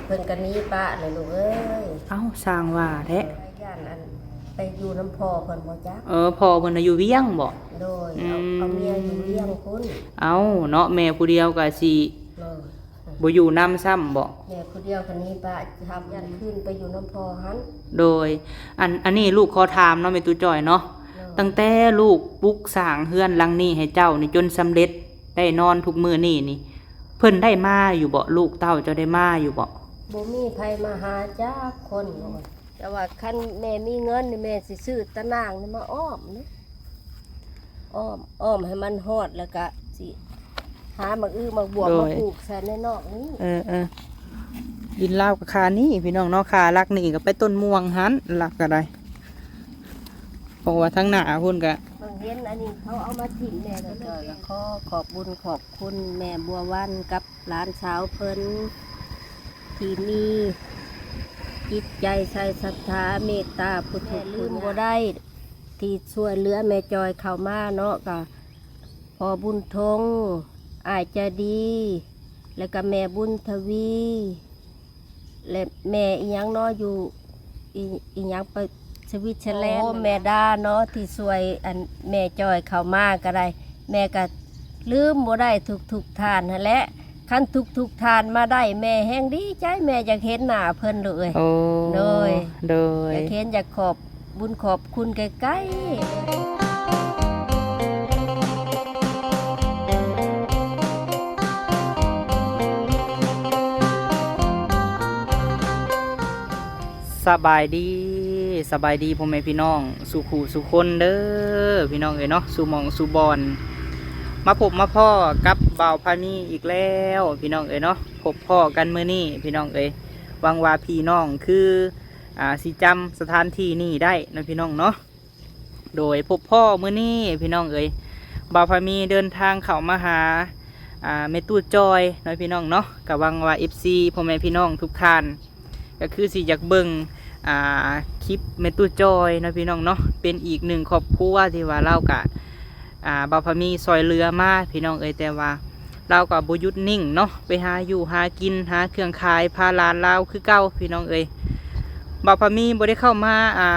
ເພິ່ນກໍໜີປະແຫຼະລູກເອີຍ. ເອົ້າ ຊ່າງວ່າແທ້. ຢ້ານອັນໄປຢູ່ນຳພໍ່ເພິ່ນບໍ່ຈັກ. ເອີ ພໍ່ເພິ່ນນະຢູ່ວຽງບໍ? ໂດຍ ອືມ ເອົາ ເອົາເມຍຢູ່ວຽງພຸ້ນ. ເອົ້າເນາະ ແມ່ຜູ້ດຽວກໍຊິ ໂດຍ ບໍ່ຢູ່ນຳຊ້ຳບໍ? ແມ່ຜູ້ດຽວກໍໜີປະ ທຳຢ້ານຄືນໄປຢູ່ນຳພໍ່ຫັ້ນ. ໂດຍ ອັນ ອັນນີ້ລູກຂໍຖາມເນາະ ແມ່ຕູ້ຈ້ອຍເນາະ. ໂດຍ ຕັ້ງແຕ່ລູກປຸກສ້າງເຮືອນຫຼັງນີ້ໃຫ້ເຈົ້ານີ້ ຈົນສຳເລັດ ໄດ້ນອນທຸກມື້ນີ້ນີ້ ເພິ່ນໄດ້ມາຢູ່ບໍ່? ລູກເຕົ້າເຈົ້າໄດ້ມາຢູ່ບໍ່? ບໍ່ມີໃຜມາຫາຈັກຄົນ. ແຕ່ວ່າຄັນແມ່ມີເງິນນີ້ ແມ່ຊິຊື້ຕາໜ່າງນີ້ມາອ້ອມນີ້ ອ້ອມ ອ້ອມໃຫ້ມັນຮອດ ແລ້ວກະຊິຫາໝາກອຶໝາກບວບ ໂດຍ ມາປູກໃສ່ໃນນອກນີ້. ເອີໆ ດິນລາວກໍຄານີ້ພີ່ນ້ອງເນາະ ຄາຫຼັກນີ້ກໍໄປຕົ້ນມ່ວງຫັ້ນ ຫຼັກກໍໄດ້ ເພາະວ່າທາງໜ້າພຸ້ນກະ ເບິ່ງເຫັນອັນນີ້ເຂົາເອົາມາຖິ້ມແດ່ ກໍຂໍຂອບບຸນຂອບຄຸນແມ່ບົວວັນກັບຫຼານສາວເພິ່ນ ທີ່ມີຈິດໃຈໃສ່ສັດທາເມດຕາຜູ້ທຸກຜູ້ຍາກ ແມ່ລືມບໍ່ໄດ້ ທີ່ຊ່ວຍເຫຼືອແມ່ຈອຍເຂົ້າມາເນາະ ກະພໍ່ບຸນທົງ ອ້າຍໃຈດີ ແລ້ວກະແມ່ບຸນທະວີ ແລະ ແມ່ອີ່ຫຍັງເນາະ ຢູ່ອີ່ ອີ່ຫຍັງໄປສະວິດເຊີແລນ. ໂອ້ ແມ່ດາເນາະ ທີ່ຊ່ວຍອັນແມ່ຈອຍເຂົ້າມາກໍໄດ້ ແມ່ກໍລືມບໍ່ໄດ້ທຸກໆທ່ານຫັ້ນແຫຼະ. ຄັນທຸກໆທ່ານມາໄດ້ ແມ່ແຮ່ງດີໃຈ ແມ່ຢາກເຫັນໜ້າເພິ່ນເລີຍ. ໂອ້ ໂດຍ ໂດຍ ຢາກເຫັນ ຢາກຂອບ ບຸນຂອບຄຸນໃກ້ໆ. ສະບາຍດີ ສະບາຍດີພໍ່ແມ່ພີ່ນ້ອງສູ່ຄູ່ສູ່ຄົນເດີ ພີ່ນ້ອງເອີຍເນາະ ສູ່ໝ່ອງສູ່ບ່ອນ ມາພົບມາພໍ້ກັບບ່າວພາມີອີກແລ້ວ ພີ່ນ້ອງເອີຍເນາະ. ພົບພໍ້ກັນມື້ນີ້ ພີ່ນ້ອງເອີຍ ຫວັງວ່າພີ່ນ້ອງຄື ອ່າ ຊິຈຳສະຖານທີ່ນີ້ໄດ້ເນາະ ພີ່ນ້ອງເນາະ. ໂດຍພົບພໍ້ມື້ນີ້ພີ່ນ້ອງເອີຍ ບ່າວພາມີເດີນທາງເຂົ້າມາຫາ ອ່າ ແມ່ຕູ້ຈ້ອຍເນາະ ພີ່ນ້ອງເນາະ. ກະຫວັງວ່າເອັຟຊີ ພໍ່ແມ່ພີ່ນ້ອງທຸກທ່ານ ກະຄືຊິຢາກເບິ່ງ ອ່າ ຄລິບແມ່ຕູ້ຈ້ອຍເນາະ ພີ່ນ້ອງເນາະ. ເປັນອີກໜຶ່ງຄອບຄົວທີ່ວ່າລາວກະ ອ່າ ບ່າວພາມີຊ່ອຍເຫຼືອມາ ພີ່ນ້ອງເອີຍ ແຕ່ວ່າ ລາວກໍບໍ່ຢຸດນິ່ງເນາະ ໄປຫາຢູ່ຫາກິນ ຫາເຄື່ອງຂາຍ ພາຫຼານລາວຄືເກົ່າ ພີ່ນ້ອງເອີຍ. ບ່າວພາມີບໍ່ໄດ້ເຂົ້າມາ ອ່າ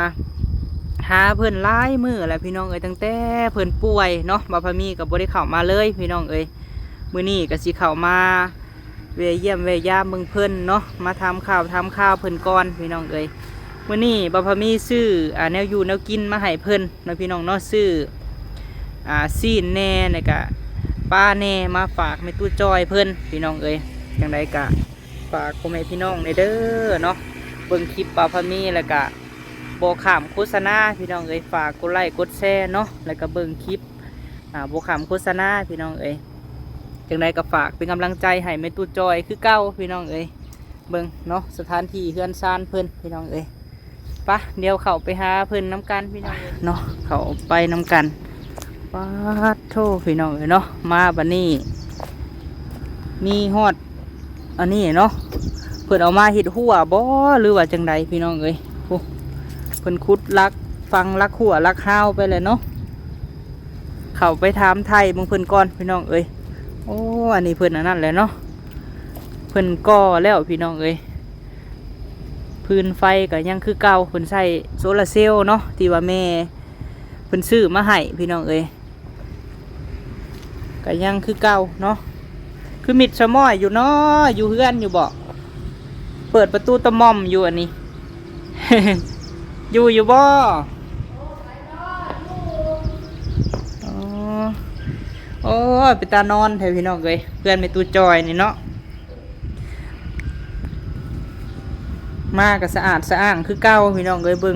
ຫາເພິ່ນຫຼາຍມື້ແລ້ວ ພີ່ນ້ອງເອີຍ ຕັ້ງແຕ່ເພິ່ນປ່ວຍເນາະ ບ່າວພາມີກໍບໍ່ໄດ້ເຂົ້າມາເລີຍ ພີ່ນ້ອງເອີຍ. ມື້ນີ້ກໍຊິເຂົ້າມາແວ່ຢ້ຽມແວ່ຢາມເບິ່ງເພິ່ນເນາະ ມາຖາມຂ່າວຖາມຄາວເພິ່ນກ່ອນ ພີ່ນ້ອງເອີຍ. ມື້ນີ້ບ່າວພາມີຊື້ ອ່າ ແນວຢູ່ແນວກິນມາໃຫ້ເພິ່ນເນາະ ພີ່ນ້ອງເນາະ ຊື້ ອ່າ ຊີ້ນແດ່ ແລ້ວກະປາແດ່ ມາຝາກແມ່ຕູ້ຈ້ອຍເພິ່ນ ພີ່ນ້ອງເອີຍ. ຈັ່ງໃດກະຝາກພໍ່ແມ່ພີ່ນ້ອງແດ່ເດີເນາະ ເບິ່ງຄລິບບ່າວພາມີ ແລ້ວກະບໍ່ຂ້າມໂຄສະນາ ພີ່ນ້ອງເອີຍ. ຝາກກົດໄລ້ກົດແຊເນາະ ແລ້ວກະເບິ່ງຄລິບ ອ່າ ບໍ່ຂ້າມໂຄສະນາ ພີ່ນ້ອງເອີຍ. ຈັ່ງໃດກໍຝາກເປັນກຳລັງໃຈໃຫ້ແມ່ຕູ້ຈ້ອຍຄືເກົ່າ ພີ່ນ້ອງເອີຍ. ເບິ່ງເນາະ ສະຖານທີ່ເຮືອນຊານເພິ່ນ ພີ່ນ້ອງເອີຍ. ປະ ດຽວເຂົ້າໄປຫາເພິ່ນນຳກັນ ພີ່ນ້ອງເນາະ ເຂົ້າໄປນຳກັນ. ປາດໂທ້ ພີ່ນ້ອງເອີຍເນາະ ມາບັດນີ້ມີຮອດອັນນີ້ເນາະ ເພິ່ນເອົາມາເຮັດຮົ້ວບໍ ຫຼືວ່າຈັ່ງໃດ ພີ່ນ້ອງເອີຍ. ໂອ້ ເພິ່ນຂຸດຫຼັກ ຝັງຫຼັກຮົ້ວຫຼັກຮາວໄປແລ້ວເນາະ. ເຂົ້າໄປຖາມໄຖ່ເບິ່ງເພິ່ນກ່ອນ ພີ່ນ້ອງເອີຍ. ໂອ້ ອັນນີ້ເພິ່ນອັນນັ້ນແຫຼະເນາະ ເພິ່ນກໍ່ແລ້ວ ພີ່ນ້ອງເອີຍ. ຟືນໄຟກໍຍັງຄືເກົ່າ ເພິ່ນໃຊ້ໂຊລາເຊວເນາະ ທີ່ວ່າແມ່ເພິ່ນຊື້ມາໃຫ້ ພີ່ນ້ອງເອີຍ. ກໍຍັງຄືເກົ່າເນາະ. ຄືມິດສະມ້ອຍຢູ່ເນາະ ຢູ່ເຮືອນຢູ່ບໍ? ເປີດປະຕູຕະໝ່ອມຢູ່ອັນນີ້ ຢູ່ຢູ່ບໍ? ອໍ ໂອ້ຍ ເປັນຕານອນແທ້ ພີ່ນ້ອງເອີຍ ເຮືອນແມ່ຕູ້ຈ້ອຍນີ້ເນາະ. ມາກໍສະອາດສະອ້າງຄືເກົ່າ ພີ່ນ້ອງເອີຍ. ເບິ່ງ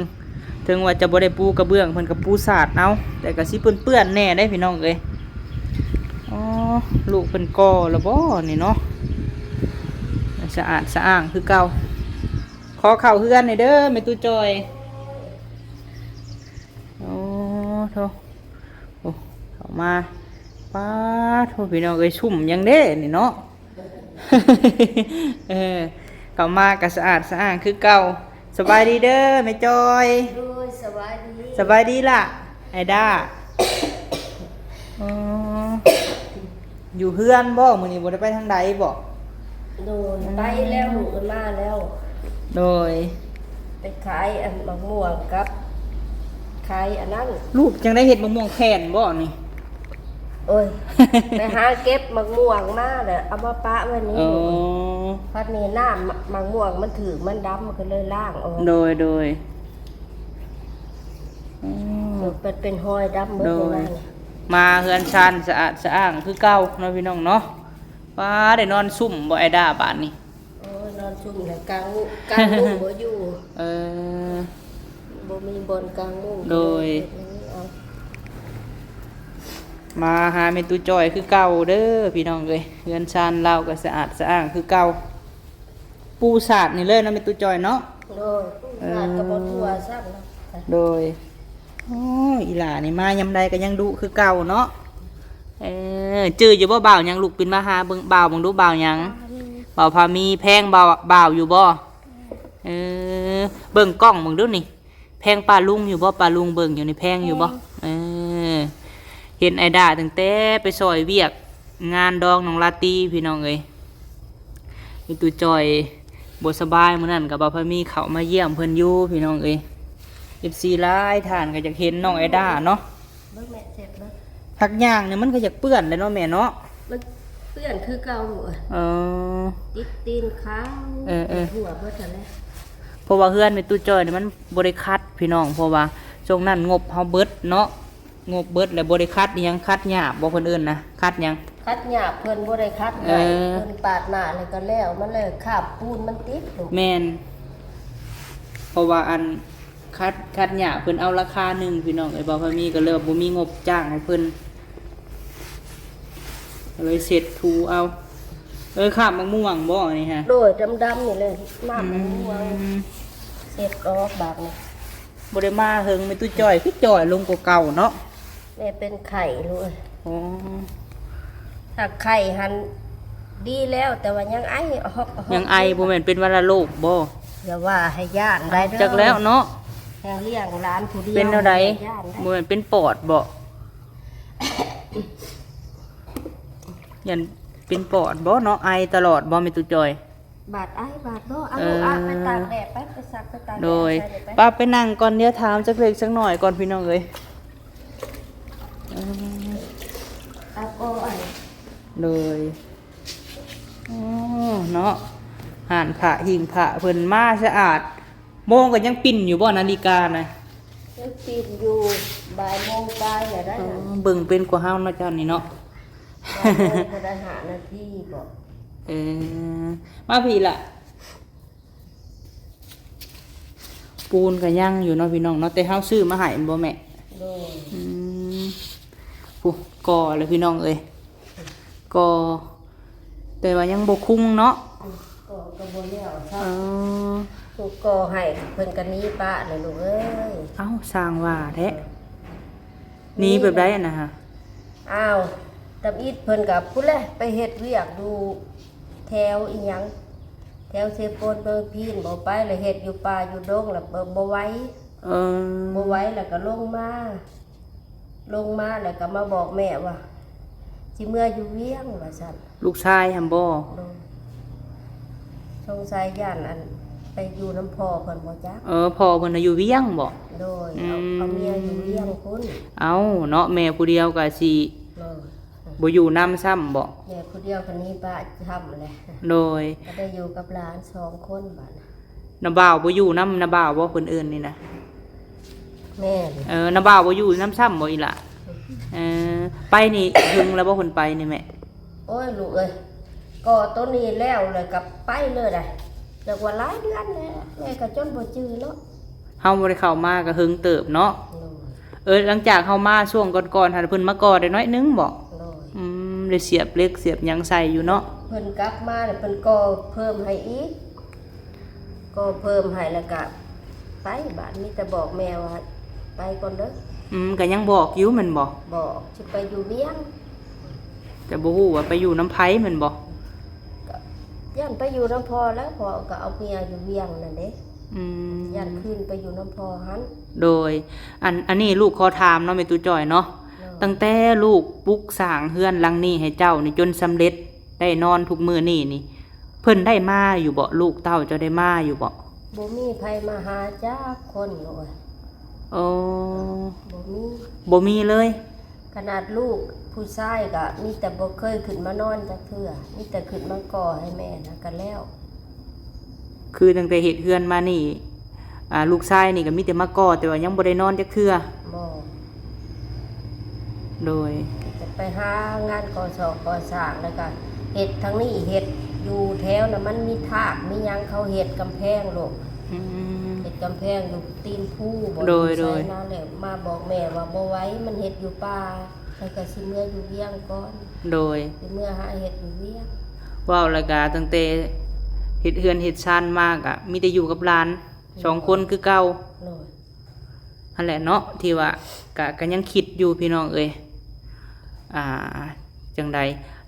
ເຖິງວ່າຈະບໍ່ໄດ້ປູກະເບື້ອງ ເພິ່ນກໍປູສາດເອົາ ແຕ່ກໍຊິເປື້ອນໆແດ່ເດ້ ພີ່ນ້ອງເອີຍ. ອໍ ລູກເພິ່ນກໍ່ແລ້ວບໍນີ້ເນາະ? ສະອາດສະອ້າງຄືເກົ່າ. ຂໍເຂົ້າເຮືອນແດ່ເດີ ແມ່ຕູ້ຈ້ອຍ. ໂອ້ໂທ້ ໂອ້ ເຂົ້າມາ ປາດໂທ້ ພີ່ນ້ອງເອີຍ ຊຸ່ມຫຍັງເດ້ນີ້ເນາະ. ເອີ ເຂົ້າມາກໍສະອາດສະອ້າງຄືເກົ່າ. ສະບາຍດີເດີແມ່ຈ້ອຍ. ໂດຍ ສະບາຍດີ ສະບາຍດີລະ ໄອດ້າ. ອໍ ຢູ່ເຮືອນບໍ? ມື້ນີ້ບໍ່ໄດ້ໄປທາງໃດບໍ? ໂດຍ ໄປແລ້ວ ລູກເອີຍ ມາແລ້ວ. ໂດຍ ໄປຂາຍອັນໝາກມ່ວງກັບຂາຍອັນນັ້ນ. ລູກຈັ່ງໄດ້ເຮັດໝາກມ່ວງແຜ່ນບໍ່ນີ້? ໂອ້ຍ ໄປຫາເກັບໝາກມ່ວງມາແລ້ວເອົາມາປະໄວ້ນີ້. ອໍ ພັດນີ້ນ້ຳໝາກມ່ວງມັນຖືກ ມັນດຳ ມັນກໍເລີຍລ້າງອອກ. ໂດຍ ໂດຍ. ອືມ ມັນເປັນຮອຍດຳໝົດ. ໂດຍ ມາເຮືອນຊານສະອາດສະອ້າງຄືເກົ່າເນາະ ພີ່ນ້ອງເນາະ. ປ້າ ໄດ້ນອນຊຸ່ມບໍ່ ອ້າຍດາ ບາດນີ້? ໂອ້ຍ ນອນຊຸ່ມແລ້ວ ກາງມຸ້ງ ກາງມຸ້ງບໍ່ຢູ່. ເອີ ບໍ່ມີບ່ອນກາງມຸ້ງ. ໂດຍ ເຮັດຫຍັງເອົາ. ມາຫາແມ່ຕູ້ຈ້ອຍຄືເກົ່າເດີ ພີ່ນ້ອງເອີຍ. ເຮືອນຊານລາວກໍສະອາດສະອ້າງຄືເກົ່າ. ປູສາດນີ້ເລີຍເນາະ ແມ່ຕູ້ຈ້ອຍເນາະ. ໂດຍ ປູສາດກໍບໍ່ທົ່ວຊ້ຳເນາະ. ເອີ ໂດຍ. ໂອ້ ອີຫຼ້ານີ້ມາຍາມໃດກໍຍັງດຸຄືເກົ່າເນາະ. ເອີ ຈື່ຢູ່ບໍ່ ບ່າວຫຍັງ? ລູກປິ່ນມາຫາເບິ່ງ ບ່າວເບິ່ງດູ ບ່າວຫຍັງ? ບ່າວພາມີ. ແພງບ່າວ ບ່າວຢູ່ບໍ່? ເອີ ເບິ່ງກ້ອງເບິ່ງດູນີ້ ແພງປ້າລຸງຢູ່ບໍ່? ປ້າລຸງເບິ່ງຢູ່ນີ້ ແພງຢູ່ບໍ່? ແພງ. ເອີ ເຫັນອ້າຍດາຕັ້ງແຕ່ໄປຊ່ອຍວຽກງານດອງນ້ອງລາຕີ ພີ່ນ້ອງເອີຍ. ແມ່ຕູ້ຈ້ອຍບໍ່ສະບາຍ ມື້ນັ້ນກໍບ່າວພາມີເຂົ້າມາຢ້ຽມເພິ່ນຢູ່ ພີ່ນ້ອງເອີຍ. ເອັຟຊີຫຼາຍທ່ານກໍຢາກເຫັນນ້ອງອ້າຍດາເນາະ. ເບິ່ງແມ່ ເຈັບເບິ່ງ. ພັກຍ່າງນີ້ມັນກໍຢາກເປື້ອນແຫຼະເນາະແມ່ເນາະ. ມັນເປື້ອນຄືເກົ່າ. ເອີ ຕິດຕີນຂາວ. ເອີໆ ທົ່ວເບິດຫັ້ນແຫຼະ. ເພາະວ່າເຮືອນແມ່ຕູ້ຈ້ອຍນີ້ມັນບໍ່ໄດ້ຂັດ ພີ່ນ້ອງ ເພາະວ່າຊ່ວງນັ້ນງົບເຮົາເບິດເນາະ. ງົບເບິດແລ້ວບໍ່ໄດ້ຂັດອີ່ຫຍັງ. ຂັດຫຍ້າບໍ່ ເພິ່ນເອີ້ນນະ? ຂັດຫຍັງ? ຂັດຫຍ້າ ເພິ່ນບໍ່ໄດ້ຂັດໃຫ້. ເອີ ເພິ່ນປາດໜ້າແລ້ວກໍແລ້ວ ມັນເລີຍຄາບປູນມັນຕິດ. ແມ່ນ ເພາະວ່າອັນ ຂັດ ຂັດຫຍ້າເພິ່ນເອົາລາຄາໜຶ່ງ ພີ່ນ້ອງເອີຍ. ບ່າວພາມີກໍເລີຍບໍ່ມີງົບຈ້າງໃຫ້ເພິ່ນ ກໍເລີຍເຊັດຖູເອົາ. ເອີ ຄາບໝາກມ່ວງບໍ່ນີ້ຮະ? ໂດຍ ດຳໆ ນີ້ແຫຼະ ນ້ຳໝາກມ່ວງ. ອືມ ເຊັດອອກບາດນີ້. ບໍ່ໄດ້ມາເຫິງ ແມ່ຕູ້ຈ້ອຍຄືຈ່ອຍລົງກວ່າເກົ່າເນາະ. ແມ່ເປັນໄຂ້ລູກເອີຍ. ອໍ ຖ້າໄຂ້ຫັ້ນດີແລ້ວ ແຕ່ວ່າຍັງໄອ ອອກ ອອກ ຍັງໄອ. ບໍ່ແມ່ນເປັນວັນລະໂລກບໍ່? ຢ່າວ່າໃຫ້ຢ້ານໄດ້ເດີ. ຈັກແລ້ວເນາະ ຍັງລ້ຽງຫຼານຜູ້ດຽວ. ເປັນແນວໃດ? ຢ້ານໄດ້. ບໍ່ແມ່ນເປັນປອດບໍ່? ຢ້ານເປັນປອດບໍ່ເນາະ? ໄອຕະຫຼອດບໍ່ ແມ່ຕູ້ຈ້ອຍ? ບາດໄອ ບາດບໍ່? ເອົາ ເອີ ລູກອະ ໄປຕາກແດດໄປ ໄປຊັກໄປຕາກແດດ. ໂດຍ ໃສ່ໄປ ປ້າໄປນັ່ງກ່ອນ ດຽວຖາມຈັກເລັກຈັກໜ້ອຍກ່ອນ ພີ່ນ້ອງເອີຍ. ເອີ ເອົາກໍອັນ ໂດຍ. ອໍ ເນາະ ຮ້ານພະ ຫິ້ງພະເພິ່ນມາສະອາດ. ໂມງກໍຍັງປິ່ນຢູ່ບໍ່ ນາລິການະ? ຍັງປິ່ນຢູ່ ບ່າຍໂມງປາຍແລ້ວໄດ໋. ອໍ ເບິ່ງເປັນກວ່າເຮົາເນາະ ເຈົ້ານີ້ເນາະ. ບໍ່ໄດ້ຫ້ານາທີບໍ? ເອີ ມາພີ້ລະ. ປູນກໍຍັງຢູ່ເນາະ ພີ່ນ້ອງເນາະ ແຕ່ເຮົາຊື້ມາໃຫ້ແມ່ນບໍ່ແມ່? ໂດຍ. ອືມ ຜູ້ກໍ່ແລ້ວ ພີ່ນ້ອງເອີຍ ກໍ່ ແຕ່ວ່າຍັງບໍ່ຄຸງເນາະ. ກໍ່ກໍບໍ່ແລ້ວຊ້ຳ. ເອີ ຜູ້ກໍ່ໃຫ້ເພິ່ນກໍໜີປະແຫຼະລູກເອີຍ. ເອົ້າ ຊ່າງວ່າແທ້. ເອີ ໜີແບບໃດຫັ້ນນະ? ອ້າວ ທຳອິດເພິ່ນກໍພຸ້ນແຫຼະ ໄປເຮັດວຽກຢູ່ແຖວອີ່ຫຍັງ ແຖວເຊໂປນເມືອງພີນ ບໍ່ໄປ ແລ້ວເຮັດຢູ່ປ່າຢູ່ດົງ ແລ້ວບໍ່ ບໍ່ໄຫວ. ເອີ ບໍ່ໄຫວ ແລ້ວກໍລົງມາ ລົງມາແລ້ວກໍມາບອກແມ່ວ່າ ຊິເມືອຢູ່ວຽງ ວ່າຊັ້ນ. ລູກຊາຍຫັ້ນບໍ່? ໂດຍ. ສົງໄສຢ້ານອັນໄປຢູ່ນຳພໍ່ເພິ່ນບໍ່ຈັກ. ເອີ ພໍ່ເພິ່ນນະຢູ່ວຽງບໍ? ໂດຍ. ອືມ ເອົາ ເອົາເມຍຢູ່ວຽງພຸ້ນ. ເອົ້າ ເນາະ ແມ່ຜູ້ດຽວກໍຊິ ໂດຍ ບໍ່ຢູ່ນຳຊ້ຳບໍ? ແມ່ຜູ້ດຽວກໍໜີປະຊ້ຳແຫຼະ. ໂດຍ. ກໍໄດ້ຢູ່ກັບຫຼານສອງຄົນບາດ. ນ້າບ່າວບໍ່ຢູ່ນຳ ນ້າບ່າວບໍ່ ເພິ່ນເອີ້ນນີ້ນະ? ແມ່ນ. ເອີ ນ້າບ່າວບໍ່ຢູ່ນຳຊ້ຳບໍ່ອີ່ຫຼ້າ? ເອີ ໄປນີ້ເຖິງແລ້ວບໍ່ ເພິ່ນໄປນີ້ແມ່? ໂອ້ຍ ລູກເອີຍ ກໍໂຕນີ້ແລ້ວ ແລ້ວກໍໄປເລີຍໄດ໋. ຈັກວ່າຫຼາຍເດືອນແລ້ວ ແມ່ກໍຈົນບໍ່ຈື່ເນາະ. ເຮົາບໍ່ໄດ້ເຂົ້າມາກໍເຖິງເຕີບເນາະ. ໂດຍ. ເອີ ຫຼັງຈາກເຮົາມາຊ່ວງກ່ອນໆຫັ້ນ ເພິ່ນມາກໍ່ໄດ້ໜ້ອຍໜຶ່ງບໍ? ໂດຍ. ອືມ ໄດ້ສຽບເຫຼັກສຽບຫຍັງໃສ່ຢູ່ເນາະ. ເພິ່ນກັບມາແລ້ວ ເພິ່ນກໍ່ເພີ່ມໃຫ້ອີກ. ກໍເພີ່ມໃຫ້ແລ້ວກະໄປ ບາດມີແຕ່ບອກແມ່ວ່າໄປກ່ອນເດີ. ອືມ ກໍຍັງບອກຢູ່ແມ່ນບໍ່? ບອກ ຊິໄປຢູ່ວຽງ. ແຕ່ບໍ່ຮູ້ວ່າໄປຢູ່ນຳໃຜແມ່ນບໍ່? ກໍຢ້ານໄປຢູ່ນຳພໍ່ແຫຼະ ພໍ່ກໍເອົາເມຍຢູ່ວຽງນັ້ນເດ້. ອືມ ຢ້ານຄືນໄປຢູ່ນຳພໍ່ຫັ້ນ. ໂດຍ. ອັນ ອັນນີ້ລູກຂໍຖາມເນາະ ແມ່ຕູ້ຈ້ອຍເນາະ. ໂດຍ. ຕັ້ງແຕ່ລູກປຸກສ້າງເຮືອນຫຼັງນີ້ໃຫ້ເຈົ້ານີ້ ຈົນສຳເລັດໄດ້ນອນທຸກມື້ນີ້ນີ້ ເພິ່ນໄດ້ມາຢູ່ບໍ່? ລູກເຕົ້າເຈົ້າໄດ້ມາຢູ່ບໍ່? ບໍ່ມີໃຜມາຫາຈັກຄົນເລີຍ. ໂອ້ ບໍ່ມີ ບໍ່ມີເລີຍ. ຂະໜາດລູກຜູ້ຊາຍກໍມີແຕ່ບໍ່ເຄີຍຂຶ້ນມານອນຈັກເທື່ອ, ມີແຕ່ຂຶ້ນມາກໍ່ໃຫ້ແມ່ນະ ກໍແລ້ວ. ຄືຕັ້ງແຕ່ເຮັດເຮືອນມານີ້ ອ່າ ລູກຊາຍນີ້ກໍມີແຕ່ມາກໍ່ ແຕ່ວ່າຍັງບໍ່ໄດ້ນອນຈັກເທື່ອ? ບໍ່. ໂດຍ. ຈະໄປຫາງານກໍ່ສ້າງກໍ່ສ້າງ ແລ້ວກໍເຮັດທາງນີ້ ເຮັດຢູ່ແຖວນັ້ນ ມັນມີທາກມີຫຍັງ ເຂົາເຮັດກຳແພງໂລດ. ອືມ ເຮັດກຳແພງຢູ່ຕີນພູ ບໍ່ ໂດຍ ຢູ່ໃສ ໂດຍ ນານແຫຼະ. ມາບອກແມ່ວ່າບໍ່ໄຫວ ມັນເຮັດຢູ່ປ່າ ແລ້ວກໍຊິເມືອຢູ່ວຽງກ່ອນ. ໂດຍ. ຊິເມືອຫາເຮັດຢູ່ວຽງ. ເວົ້າແລ້ວກໍຕັ້ງແຕ່ເຮັດເຮືອນເຮັດຊານມາ ກໍມີແຕ່ຢູ່ກັບຫຼານ ສອງຄົນຄືເກົ່າ. ໂດຍ. ຫັ້ນແຫຼະເນາະ ທີ່ວ່າກະ ກະຍັງຄິດຢູ່ພີ່ນ້ອງເອີຍ. ອ່າ ຈັ່ງໃດ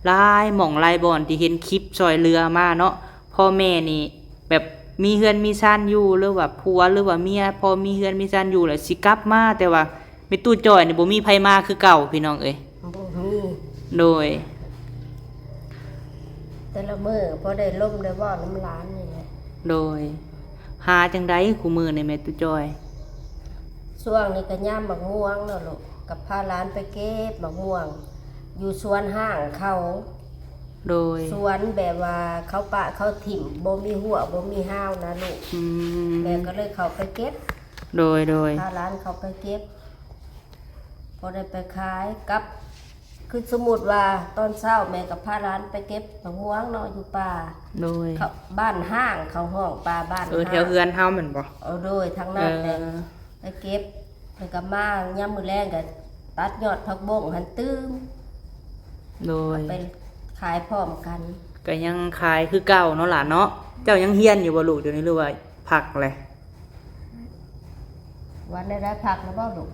ຫຼາຍໝ່ອງຫຼາຍບ່ອນທີ່ເຫັນຄລິບຊ່ອຍເຫຼືອມາເນາະ ພໍ່ແມ່ນີ້ແບບມີເຮືອນມີຊານຢູ່ ຫຼືວ່າຜົວ ຫຼືວ່າເມຍ ພໍມີເຮືອນມີຊານຢູ່ແລ້ວຊິກັບມາ ແຕ່ວ່າແມ່ຕູ້ຈ້ອຍນີ້ບໍ່ມີໃຜມາຄືເກົ່າພີ່ນ້ອງເອີຍ. ບໍ່ມີ. ໂດຍ. ແຕ່ລະມື້ພໍໄດ້ລົມໄດ້ເວົ້ານຳຫຼານນີ້ແຫຼະ. ໂດຍ. ຫາຈັ່ງໃດຄູ່ມື້ນີ້ແມ່ຕູ້ຈ້ອຍ? ຊ່ວງນີ້ກໍຍາມໝາກມ່ວງເນາະລູກ ກໍພາຫຼານໄປເກັບໝາກມ່ວງຢູ່ສວນຮ້າງເຂົາ. ໂດຍ. ສວນແບບວ່າເຂົາປະເຂົາຖິ້ມ ບໍ່ມີຮົ້ວບໍ່ມີຮາວນະລູກ. ອືມ. ແມ່ກໍເລີຍເຂົ້າໄປເກັບ. ໂດຍ ໂດຍ. ພາຫຼານເຂົ້າໄປເກັບ ພໍໄດ້ໄປຂາຍກັບ ຄືສົມມຸດວ່າຕອນເຊົ້າແມ່ກໍພາຫຼານໄປເກັບໝາກມ່ວງເນາະ ຢູ່ປ່າ. ໂດຍ. ເຂົາ ບ້ານຮ້າງ ເຂົາຮ້ອງປ່າບ້ານ ເອີ ຮ້າງ ແຖວເຮືອນເຮົາແມ່ນບໍ່? ເອີ ໂດຍ ທາງນັ້ນແຫຼະ. ເອີ ໄປເກັບ ແລ້ວກໍມາຍາມມື້ແລງກໍຕັດຍອດຜັກບົ້ງຫັ້ນຕື່ມ. ໂດຍ. ເອົາໄປຂາຍພ້ອມກັນ. ກໍຍັງຂາຍຄືເກົ່າເນາະຫຼານເນາະ. ເຈົ້າຍັງຮຽນຢູ່ບໍ່ລູກ ດຽວນີ້ ຫຼືວ່າພັກແລ້ວ? ວ່າໄດ້ ໄດ້ພັກແລ້ວບໍ່ລູກ?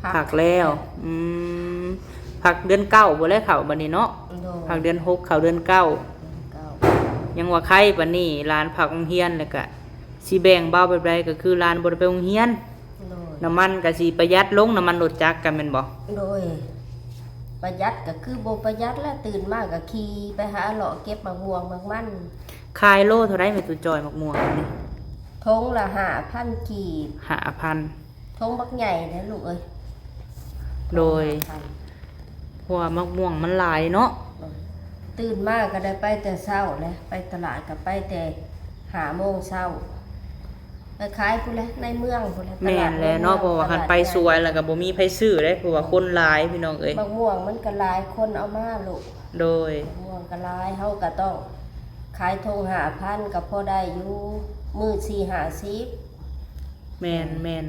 ພັກ ພັກແລ້ວ. ອືມ ພັກເດືອນເກົ້າພຸ້ນແຫຼະເຂົ້າບັດນີ້ເນາະ. ໂດຍ. ພັກເດືອນຫົກເຂົ້າເດືອນເກົ້າ. ເດືອນເກົ້າ. ຍັງວ່າໄຄບັດນີ້ ຫຼານພັກໂຮງຮຽນ ແລ້ວກະຊິແບ່ງເບົາແບບໃດ ກໍຄືຫຼານບໍ່ໄດ້ໄປໂຮງຮຽນ. ໂດຍ. ນ້ຳມັນກໍຊິປະຢັດລົງ ນ້ຳມັນລົດຈັກກໍແມ່ນບໍ່? ໂດຍ. ປະຢັດກໍຄືບໍ່ປະຢັດແຫຼະ ຕື່ນມາກໍຂີ່ໄປຫາເລາະເກັບໝາກມ່ວງໝາກມັນ. ຂາຍໂລເທົ່າໃດແມ່ຕູ້ຈ້ອຍ ໝາກມ່ວງນີ້? ຖົງລະຫ້າພັນກີບ. ຫ້າພັນ. ຖົງບັກໃຫຍ່ເດ້ລູກເອີຍ. ໂດຍ. ເພາະວ່າໝາກມ່ວງມັນຫຼາຍເນາະ. ໂດຍ. ຕື່ນມາກໍໄດ້ໄປແຕ່ເຊົ້າແຫຼະ ໄປຕະຫຼາດກໍໄປແຕ່ຫ້າໂມງເຊົ້າ ໄປຂາຍພຸ້ນແຫຼະ ໃນເມືອງພຸ້ນແຫຼະ. ແມ່ນແຫຼະເນາະ ຕະຫຼາດ ເພາະວ່າຄັນໄປສວຍແລ້ວກໍບໍ່ມີໃຜຊື້ເດ້ ເພາະວ່າຄົນຫຼາຍພີ່ນ້ອງເອີຍ. ໝາກມ່ວງມັນກໍຫຼາຍ ຄົນເອົາມາລູກ. ໂດຍ. ໝາກມ່ວງກໍຫຼາຍ ເຮົາກໍຕ້ອງຂາຍຖົງຫ້າພັນ ກໍພໍໄດ້ຢູ່ ມື້ສີ່ຫ້າສິບ. ແມ່ນ ແມ່ນ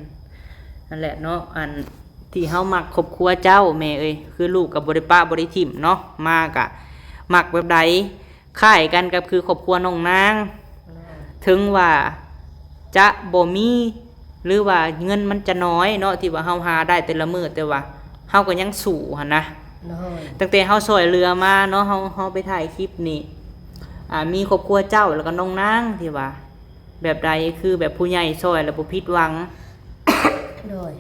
ນັ້ນແຫຼະເນາະ ອັນທີ່ເຮົາມັກຄອບຄົວເຈົ້າແມ່ເອີຍ ຄືລູກກໍບໍ່ໄດ້ປະບໍ່ໄດ້ຖິ້ມເນາະ ມາກໍມັກແບບໃດ ຄ້າຍກັນກັບຄືຄອບຄົວນ້ອງນາງ. ເຖິງວ່າຈະບໍ່ມີ ຫຼືວ່າເງິນມັນຈະໜ້ອຍເນາະ ທີ່ວ່າເຮົາຫາໄດ້ແຕ່ລະມື້ ແຕ່ວ່າເຮົາກໍຍັງສູ້ຫັ້ນນະ. ໂດຍ. ຕັ້ງແຕ່ເຮົາຊ່ອຍເຫຼືອມາເນາະ ເຮົາ ເຮົາໄປຖ່າຍຄລິບນີ້ ອ່າ ມີຄອບຄົວເຈົ້າ ແລ້ວກໍນ້ອງນາງທີ່ວ່າ ແບບໃດ ຄືແບບຜູ້ໃຫຍ່ຊ່ອຍແລ້ວບໍ່ຜິດຫວັງ. ໂດຍ.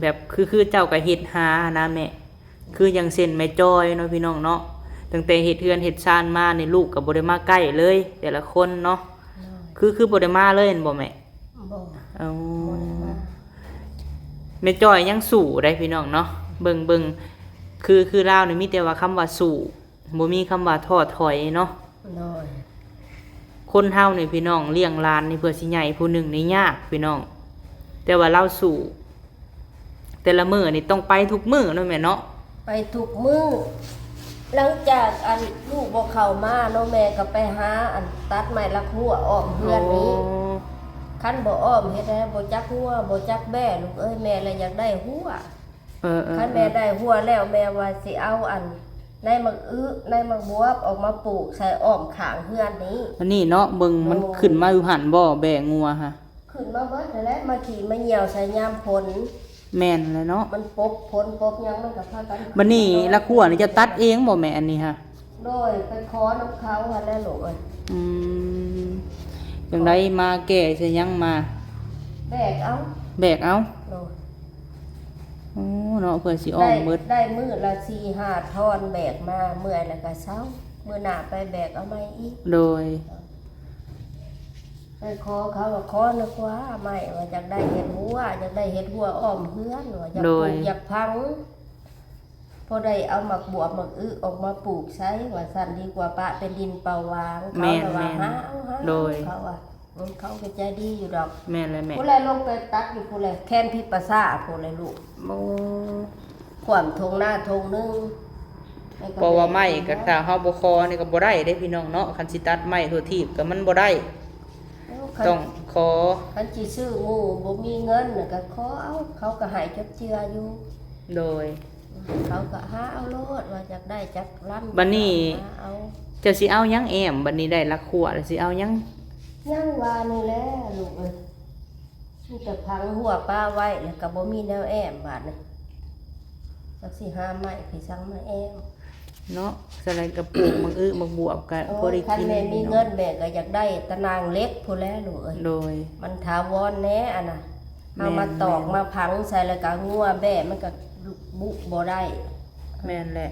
ແບບຄື ຄືເຈົ້າກໍເຮັດຫານະແມ່ ຄືຢ່າງເຊັ່ນແມ່ຈ້ອຍເນາະ ພີ່ນ້ອງເນາະ ຕັ້ງແຕ່ເຮັດເຮືອນເຮັດຊານມານີ້ ລູກກໍບໍ່ໄດ້ມາໃກ້ເລີຍ ແຕ່ລະຄົນເນາະ. ໂດຍ. ຄື ຄືບໍ່ໄດ້ມາເລີຍແມ່ນບໍ່ແມ່? ບໍ່. ເອົາ ບໍ່ໄດ້ມາ. ແມ່ຈ້ອຍຍັງສູ້ໄດ໋ພີ່ນ້ອງເນາະ ເບິ່ງ ເບິ່ງ ຄື ຄືລາວນີ້ມີແຕ່ວ່າຄຳວ່າສູ້ ບໍ່ມີຄຳວ່າທໍ້ຖອຍເນາະ. ໂດຍ. ຄົນເຮົານີ້ພີ່ນ້ອງ ລ້ຽງຫຼານນີ້ເພື່ອຊິໃຫຍ່ຜູ້ໜຶ່ງນີ້ຍາກພີ່ນ້ອງ ແຕ່ວ່າລາວສູ້ ແຕ່ລະມື້ນີ້ຕ້ອງໄປທຸກມື້ເນາະແມ່ເນາະ. ໄປທຸກມື້ ຫຼັງຈາກອັນລູກບໍ່ເຂົ້າມາເນາະ ແມ່ກໍໄປຫາອັນຕັດໄມ້ລັກຮົ້ວອ້ອມເຮືອນນີ້. ໂອ້. ຄັນບໍ່ອ້ອມເຮັດໃດ ບໍ່ຈັກຮົ້ວ ບໍ່ຈັກແບ້ ລູກເອີຍ ແມ່ລະຢາກໄດ້ຮົ້ວ. ເອີໆໆ. ຄັນແມ່ໄດ້ຮົ້ວແລ້ວ ແມ່ວ່າຊິເອົາອັນໃນໝາກອຶ ໃນໝາກບວບອອກມາປູກໃສ່ອ້ອມຂ້າງເຮືອນນີ້. ອັນນີ້ເນາະ ເບິ່ງມັນ ໂດຍ ຂຶ້ນມາຢູ່ຫັ້ນບໍ່ ແບ້ງົວຫະ? ຂຶ້ນມາເບິດຫັ້ນແຫຼະ ມາຂີ້ມາຍ່ຽວໃສ່ຍາມຝົນ. ແມ່ນແຫຼະເນາະ ມັນປົບຝົນປົບຫຍັງ ມັນກໍພາກັນ. ບັດນີ້ລັກຮົ້ວນີ້ເຈົ້າຕັດເອງບໍ່ແມ່ ອັນນີ້ຫະ? ໂດຍ ໄປຂໍນຳເຂົາຫັ້ນແຫຼະລູກເອີຍ. ອືມ ຈັ່ງໃດມາແກ້ໃສ່ຫຍັງມາ? ແບກເອົາ. ແບກເອົາ. ໂດຍ. ໂອ້ ເນາະ ເພື່ອຊິອ້ອມເບິດ ໄດ້ ໄດ້ມື້ລະສີ່ຫ້າທ່ອນ ແບກມາ ເມື່ອຍແລ້ວກໍເຊົາ. ມື້ໜ້າໄປແບກເອົາໃໝ່ອີກ. ໂດຍ. ໄປຂໍເຂົາວ່າ ຂໍນະກວ່າໄມ້ ວ່າຢາກໄດ້ເຮັດຮົ້ວ ຢາກໄດ້ເຮັດຮົ້ວອ້ອມເຮືອນ ວ່າຢາກ ໂດຍ ປູກຢາກຝັງ ພໍໄດ້ເອົາໝາກບວບໝາກອຶອອກມາປູກໃສ່ ວ່າຊັ້ນ ດີກວ່າປະເປັນດິນເປົ່າຫວ່າງ. ເຂົາລະວ່າ ແມ່ນໆ ຫາເອົາ ຫາເອົາ. ໂດຍ. ເຂົາວ່າ ເອີ ເຂົາກໍໃຈດີຢູ່ດອກ. ແມ່ນແຫຼະແມ່. ຜູ້ໃດລົງໄປຕັດຢູ່ຜູ້ໃດ ແຄມພິປະສາຜູ້ໃດລູກ. ໂອ້ ຂວ້ຳທົ່ງນາທົ່ງໜຶ່ງ. ເພາະວ່າໄມ້ກໍຖ້າເຮົາບໍ່ຂໍນີ້ກໍບໍ່ໄດ້ເດ້ພີ່ນ້ອງເນາະ. ຄັນຊິຕັດໄມ້ທົ່ວທີບກໍມັນບໍ່ໄດ້. ໂອ້ ຄັນ ຕ້ອງຂໍ. ຄັນຊິຊື້ໝູ່ບໍ່ມີເງິນນະກໍຂໍເອົາ ເຂົາກໍໃຫ້ຈົບເຈືອຢູ່. ໂດຍ. ເຂົາກໍຫາເອົາໂລດ ວ່າຢາກໄດ້ຈັກລຳ ບັດນີ້ ກໍຫາເອົາ. ເຈົ້າຊິເອົາຫຍັງແອ້ມ? ບັດນີ້ໄດ້ລັກຂົວແລ້ວ ຊິເອົາຫຍັງ? ຍັງວ່ານີ້ແຫຼະລູກເອີຍ ມີແຕ່ຝັງຮົ້ວປະໄວ້ ແລ້ວກໍບໍ່ມີແນວແອ້ມບາດນີ້. ຈັກຊິຫາໄມ້ໄປສັງມາແອ້ມເນາະ. ສະໄລກະປູກໝາກອຶໝາກບວບກໍ ໂອ້ຍ ພໍໄດ້ກິນ. ຄັນແມ່ມີເງິນ ເນາະ ແມ່ກໍຢາກໄດ້ຕາໜ່າງເຫຼັກພຸ້ນແຫຼະລູກເອີຍ. ໂດຍ. ມັນຖາວອນແດ່ອັນນະ. ເຮົາມາຕອກ ແມ່ນໆ ມາຝັງໃສ່ ແລ້ວກໍງົວແບະ ມັນກໍບຸບໍ່ໄດ້. ແມ່ນແຫຼະ.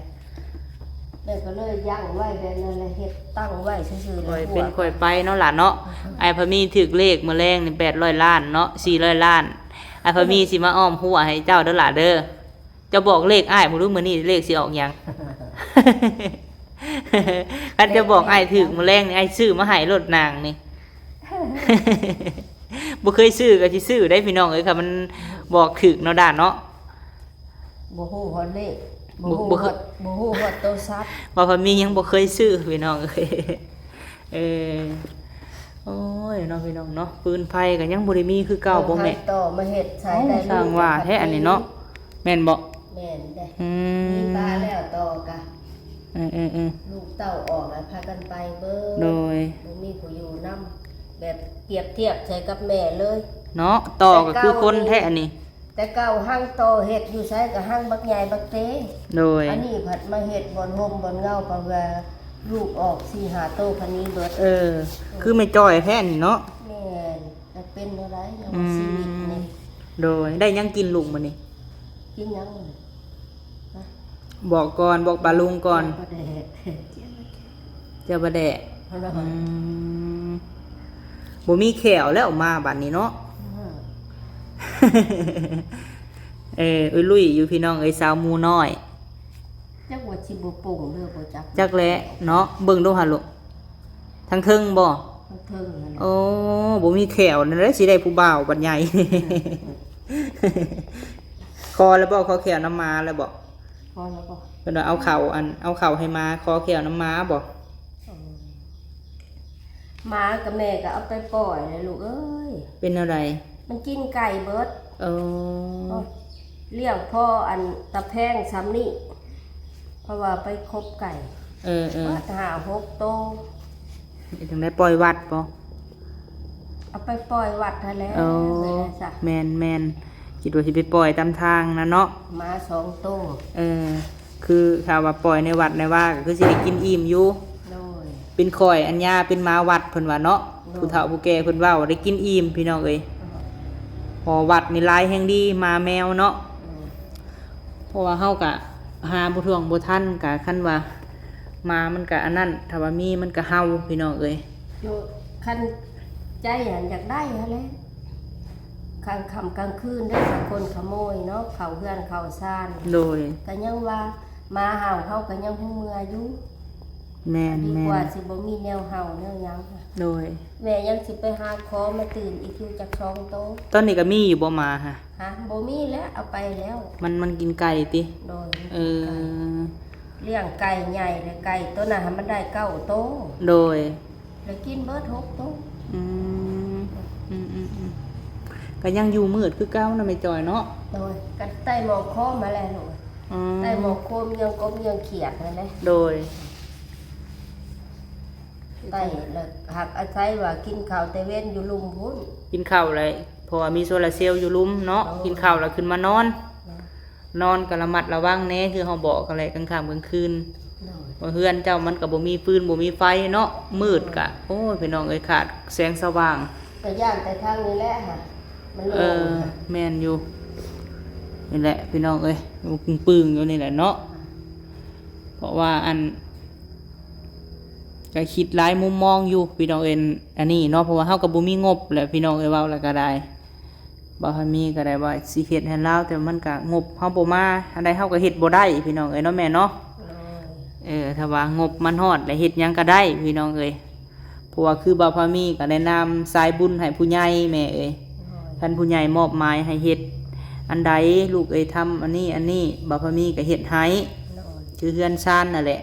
ແມ່ກໍເລີຍຢັ້ງໄວ້ແບບນັ້ນແຫຼະ ເຮັດຕັ້ງໄວ້ຊື່ໆ ຄ່ອຍເປັນຄ່ອຍໄປເນາະຫຼານເນາະ. ອ້າຍພາມີຖືກເລກມື້ແລງນີ້ແປດຮ້ອຍລ້ານເນາະ ສີ່ຮ້ອຍລ້ານ. ອ້າຍພາມີຊິມາອ້ອມຮົ້ວໃຫ້ເຈົ້າເດີຫຼາເດີ. ເຈົ້າບອກເລກອ້າຍເບິ່ງດູ ມື້ນີ້ເລກຊິອອກຫຍັງ? ຄັນເຈົ້າບອກອ້າຍຖືກມື້ແລງນີ້ ອ້າຍຊື້ມາໃຫ້ໂລດນາງນີ້. ບໍ່ເຄີຍຊື້ກໍຊິຊື້ໄດ໋ພີ່ນ້ອງເອີຍ ຄັນມັນບອກຖືກເນາະດາເນາະ. ບໍ່ຮູ້ຮອດເລກ ບໍ່ ບໍ່ ບໍ່ ບໍ່ຮູ້ຮອດ ບໍ່ຮູ້ຮອດໂຕສັດ. ວ່າພາມີຍັງບໍ່ເຄີຍຊື້ພີ່ນ້ອງເອີຍ. ເອີ ໂອ້ຍເນາະພີ່ນ້ອງເນາະ ຟືນໄຟກໍຍັງບໍ່ໄດ້ມີຄືເກົ່າບໍ່ແມ່? ເອົາໄມ້ຕໍ່ມາເຮັດໃສ່ໄດ້ ຊ່າງວ່າແທ້ອັນນີ້ເນາະ. ແມ່ນບໍ່? ແມ່ນເດ້. ອືມ ມີປາແລ້ວຕໍ່ກະ ເອີໆໆ ລູກເຕົ້າອອກແລ້ວພາກັນໄປເບິດ. ໂດຍ. ບໍ່ມີຜູ້ຢູ່ນຳ ແບບປຽບທຽບໃສ່ກັບແມ່ເລີຍເນາະ. ຕໍ່ກໍຄືຄົນແທ້ອັນນີ້. ແຕ່ເກົ່າຫັ້ນຕໍ່ເຮັດຢູ່ໃສກໍຫັ້ນບັກໃຫຍ່ບັກເຕ. ໂດຍ. ອັນນີ້ພັດມາເຮັດບ່ອນຮົ່ມບ່ອນເງົາ ເພາະວ່າລູກອອກສີ່ຫ້າໂຕພັດໜີເບິດ. ເອີ ຄືແມ່ຈ້ອຍແທ້ນີ້ເນາະ. ແມ່ນ. ຈະເປັນແນວໃດເນາະ ອືມ ຊີວິດນີ້. ໂດຍ. ໄດ້ຫຍັງກິນລູກມື້ນີ້? ກິນຫຍັງ? ບອກກ່ອນ ບອກປ້າລຸງກ່ອນ. ປາແດກ ເຈົ້າປາແດກ. ອືມ ບໍ່ມີແຂ້ວແລ້ວມາບັດນີ້ເນາະ. ເອີ ເອີ ລຸຍຢູ່ພີ່ນ້ອງເອີຍ ສາວໝູນ້ອຍ. ຈັກວ່າຊິບໍ່ໂປ່ງເດີບໍ່ຈັກ ຈັກແຫຼະເນາະ. ເບິ່ງດູຫາລູກ ທາງເທິງບໍ່? ທາງເທິງຫັ້ນແຫຼະ. ໂອ້ ບໍ່ມີແຂ້ວນັ້ນແຫຼະ ຊິໄດ້ຜູ້ບ່າວບັດໃຫຍ່. ອືມ ຂໍແລ້ວບໍ່? ຂໍແຂ້ວນຳໝາແລ້ວບໍ່? ພໍແລ້ວບໍ່? ເພິ່ນວ່າເອົາເຂົ້າ ອັນ ເອົາເຂົ້າໃຫ້ໝາ ຂໍແຂ້ວນຳໝາບໍ່? ເອີ ໝາກັບແມ່ກໍເອົາໄປປ່ອຍແລ້ວລູກເອີຍ. ເປັນແນວໃດ? ມັນກິນໄກ່ເບິດ. ເອີ ໂອ້ຍ ລ້ຽງພໍອັນຕາແພງສ່ຳນີ້ ເພາະວ່າໄປຄົບໄກ່. ເອີໆ ເບິດຫ້າຫົກໂຕ. ເຮັດຈັ່ງໃດ? ປ່ອຍວັດບໍ່? ເອົາໄປປ່ອຍວັດຫັ້ນແຫຼະ. ໂອ້ ແມ່ນໆ ຄິດວ່າຊິໄປປ່ອຍຕາມທາງນະເນາະ. ໝາສອງໂຕ. ເອີ ຄືຖ້າວ່າປ່ອຍໃນວັດໃນວາກໍຄືຊິໄດ້ກິນອີ່ມຢູ່. ໂດຍ. ເປັນຂ້ອຍອັນຍາເປັນໝາວັດເພິ່ນວ່າເນາະ. ໂດຍ. ຜູ້ເຖົ້າຜູ້ແກ່ເພິ່ນເວົ້າໄດ້ກິນອີ່ມພີ່ນ້ອງເອີຍ. ເອີ ເພາະວັດນີ້ຫຼາຍແຮງດີໝາແມວເນາະ. ໂດຍ. ເພາະວ່າເຮົາກະຫາບໍ່ຖ້ວງບໍ່ທັນ ກະຄັນວ່າໝາມັນກະອັນນັ້ນ ຖ້າວ່າມີມັນກະເຫົ່າພີ່ນ້ອງເອີຍ. ໂດຍ. ຄັນໃຈຫັ້ນຢາກໄດ້ຫັ້ນແຫຼະ ກາງຄ່ຳກາງຄືນເດ້ ຄົນຂະໂມຍເນາະ ເຂົ້າເຮືອນເຂົ້າຊານ. ໂດຍ. ກະຍັງວ່າໝາເຫົ່າເຮົາກະຍັງຮູ້ເມື່ອຢູ່. ແມ່ນໆ ດີກວ່າຊິບໍ່ມີແນວເຫົ່າແນວຫຍັງ. ໂດຍ. ແມ່ຍັງຊິໄປຫາຂໍມາຕື່ມອີກຢູ່ຈັກສອງໂຕ. ຕອນນີ້ກໍມີຢູ່ບໍ່ໝາຫະ? ຫາ ບໍ່ມີແລ້ວ ເອົາໄປແລ້ວ. ມັນ ມັນກິນໄກ່ຕິ? ໂດຍ. ເອີ ມັນກິນໄກ່ ລ້ຽງໄກ່ໃຫຍ່ ແລະໄກ່ໂຕນັ້ນມັນໄດ້ເກົ້າໂຕ. ໂດຍ. ແລ້ວກິນເບິດຫົກໂຕ. ອືມ ອືມໆໆ ກໍຍັງຢູ່ມືດຄືເກົ່ານະແມ່ຈອຍເນາະ. ໂດຍ. ກໍໃຕ້ໝໍ້ໂຄມຫັ້ນແຫຼະລູກ. ອືມ ໃຕ້ໝໍ້ໂຄມເຍືອງກົບເຍືອງຂຽດຫັ້ນແຫຼະ. ໂດຍ. ໄດ້ລະ ຫາກອາໄສວ່າກິນເຂົ້າແຕ່ເວັນຢູ່ລຸ່ມພຸ້ນ. ກິນເຂົ້າແລ້ວ ເພາະວ່າມີໂຊລາເຊວຢູ່ລຸ່ມເນາະ. ໂດຍ. ກິນເຂົ້າແລ້ວຂຶ້ນມານອນ. ໂດຍ. ນອນກໍລະມັດລະວັງແດ່ ຄືເຮົາບອກຫັ້ນແຫຼະ ກາງຄ່ຳກາງຄືນ. ໂດຍ. ວ່າເຮືອນເຈົ້າມັນກໍບໍ່ມີຟືນບໍ່ມີໄຟເນາະ ມືດກະ ໂອ້ຍ ພີ່ນ້ອງເອີຍ ຂາດແສງສະຫວ່າງ. ກໍຢ້ານແຕ່ທາງນີ້ແຫຼະຫະ ມັນໂລ່ງ. ເອີ ແມ່ນຢູ່ ນີ້ແຫຼະພີ່ນ້ອງເອີຍ ປຶ້ງໆຢູ່ນີ້ແຫຼະເນາະ. ເພາະວ່າອັນ ກໍຄິດຫຼາຍມຸມມອງຢູ່ພີ່ນ້ອງເອີຍ ອັນນີ້ເນາະ ເພາະວ່າເຮົາກໍບໍ່ມີງົບແຫຼະພີ່ນ້ອງເອີຍ ເວົ້າແລ້ວກໍໄດ້ ບໍ່ທັນມີກໍໄດ້ວ່າຊິເຮັດໃຫ້ລາວ ແຕ່ມັນກໍງົບເຮົາບໍ່ມາ ອັນໃດເຮົາກໍເຮັດບໍ່ໄດ້ພີ່ນ້ອງເອີຍເນາະແມ່ເນາະ. ໂດຍ ເອີ ຖ້າວ່າງົບມັນຮອດແລ້ວເຮັດຫຍັງກໍໄດ້ພີ່ນ້ອງເອີຍ ເພາະວ່າຄືບ່າວພາມີກໍໄດ້ນຳສາຍບຸນໃຫ້ຜູ້ໃຫຍ່ແມ່ເອີຍ ໂດຍ ຄັນຜູ້ໃຫຍ່ມອບໝາຍໃຫ້ເຮັດອັນໃດ ລູກເອີຍ ທຳອັນນີ້ອັນນີ້ ບ່າວພາມີກໍເຮັດໃຫ້ ໂດຍ ຄືເຮືອນຊານນັ້ນແຫຼະ.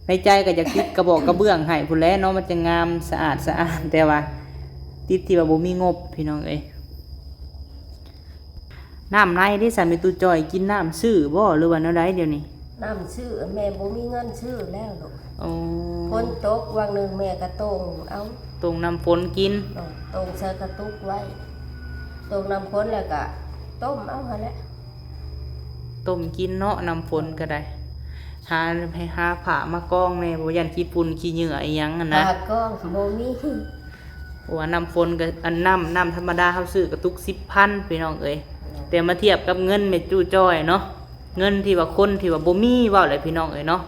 ໃນໃຈກໍຢາກຕິດກະບອກກະເບື້ອງໃຫ້ພຸ້ນແຫຼະເນາະ ມັນຈະງາມສະອາດສະອ້ານ ແຕ່ວ່າຕິດທີ່ວ່າບໍ່ມີງົບພີ່ນ້ອງເອີຍ. ນ້ຳໃນເດ້ ສາມີຕູ້ຈ່ອຍ ກິນນ້ຳຊື້ບໍ່ ຫຼືວ່າແນວໃດດຽວນີ້? ນ້ຳຊື້ ແມ່ບໍ່ມີເງິນຊື້ແລ້ວລູກ. ໂອ້ ຝົນຕົກຫວ່າງໜຶ່ງ ແມ່ກໍຕົ້ງເອົາ ຕົ້ງນ້ຳຝົນກິນ ເອີ ຕົ້ງໃສ່ກະຕຸກໄວ້ ຕົ້ງນ້ຳຝົນແລ້ວກໍຕົ້ມເອົາຫັ້ນແຫຼະ. ຕົ້ມກິນເນາະ ນ້ຳຝົນກໍໄດ້ ຫາ ໃຫ້ຫາຜ້າມາກອງແດ່ ບໍ່ຢ້ານຂີ້ຝຸ່ນຂີ້ເຫຍື້ອອີ່ຫຍັງຫັ້ນນະ ຜ້າກອງບໍ່ມີ. ເພາະວ່ານ້ຳຝົນກໍ ອັນ ນ້ຳ ນ້ຳທຳມະດາເຮົາຊື້ກະຕຸກສິບພັນພີ່ນ້ອງເອີຍ ແຕ່ມາທຽບກັບເງິນແມ່ຕູ້ຈ່ອຍເນາະ ເງິນທີ່ວ່າຄົນທີ່ວ່າບໍ່ມີ ເວົ້າແຫຼະພີ່ນ້ອງເອີຍເນາະ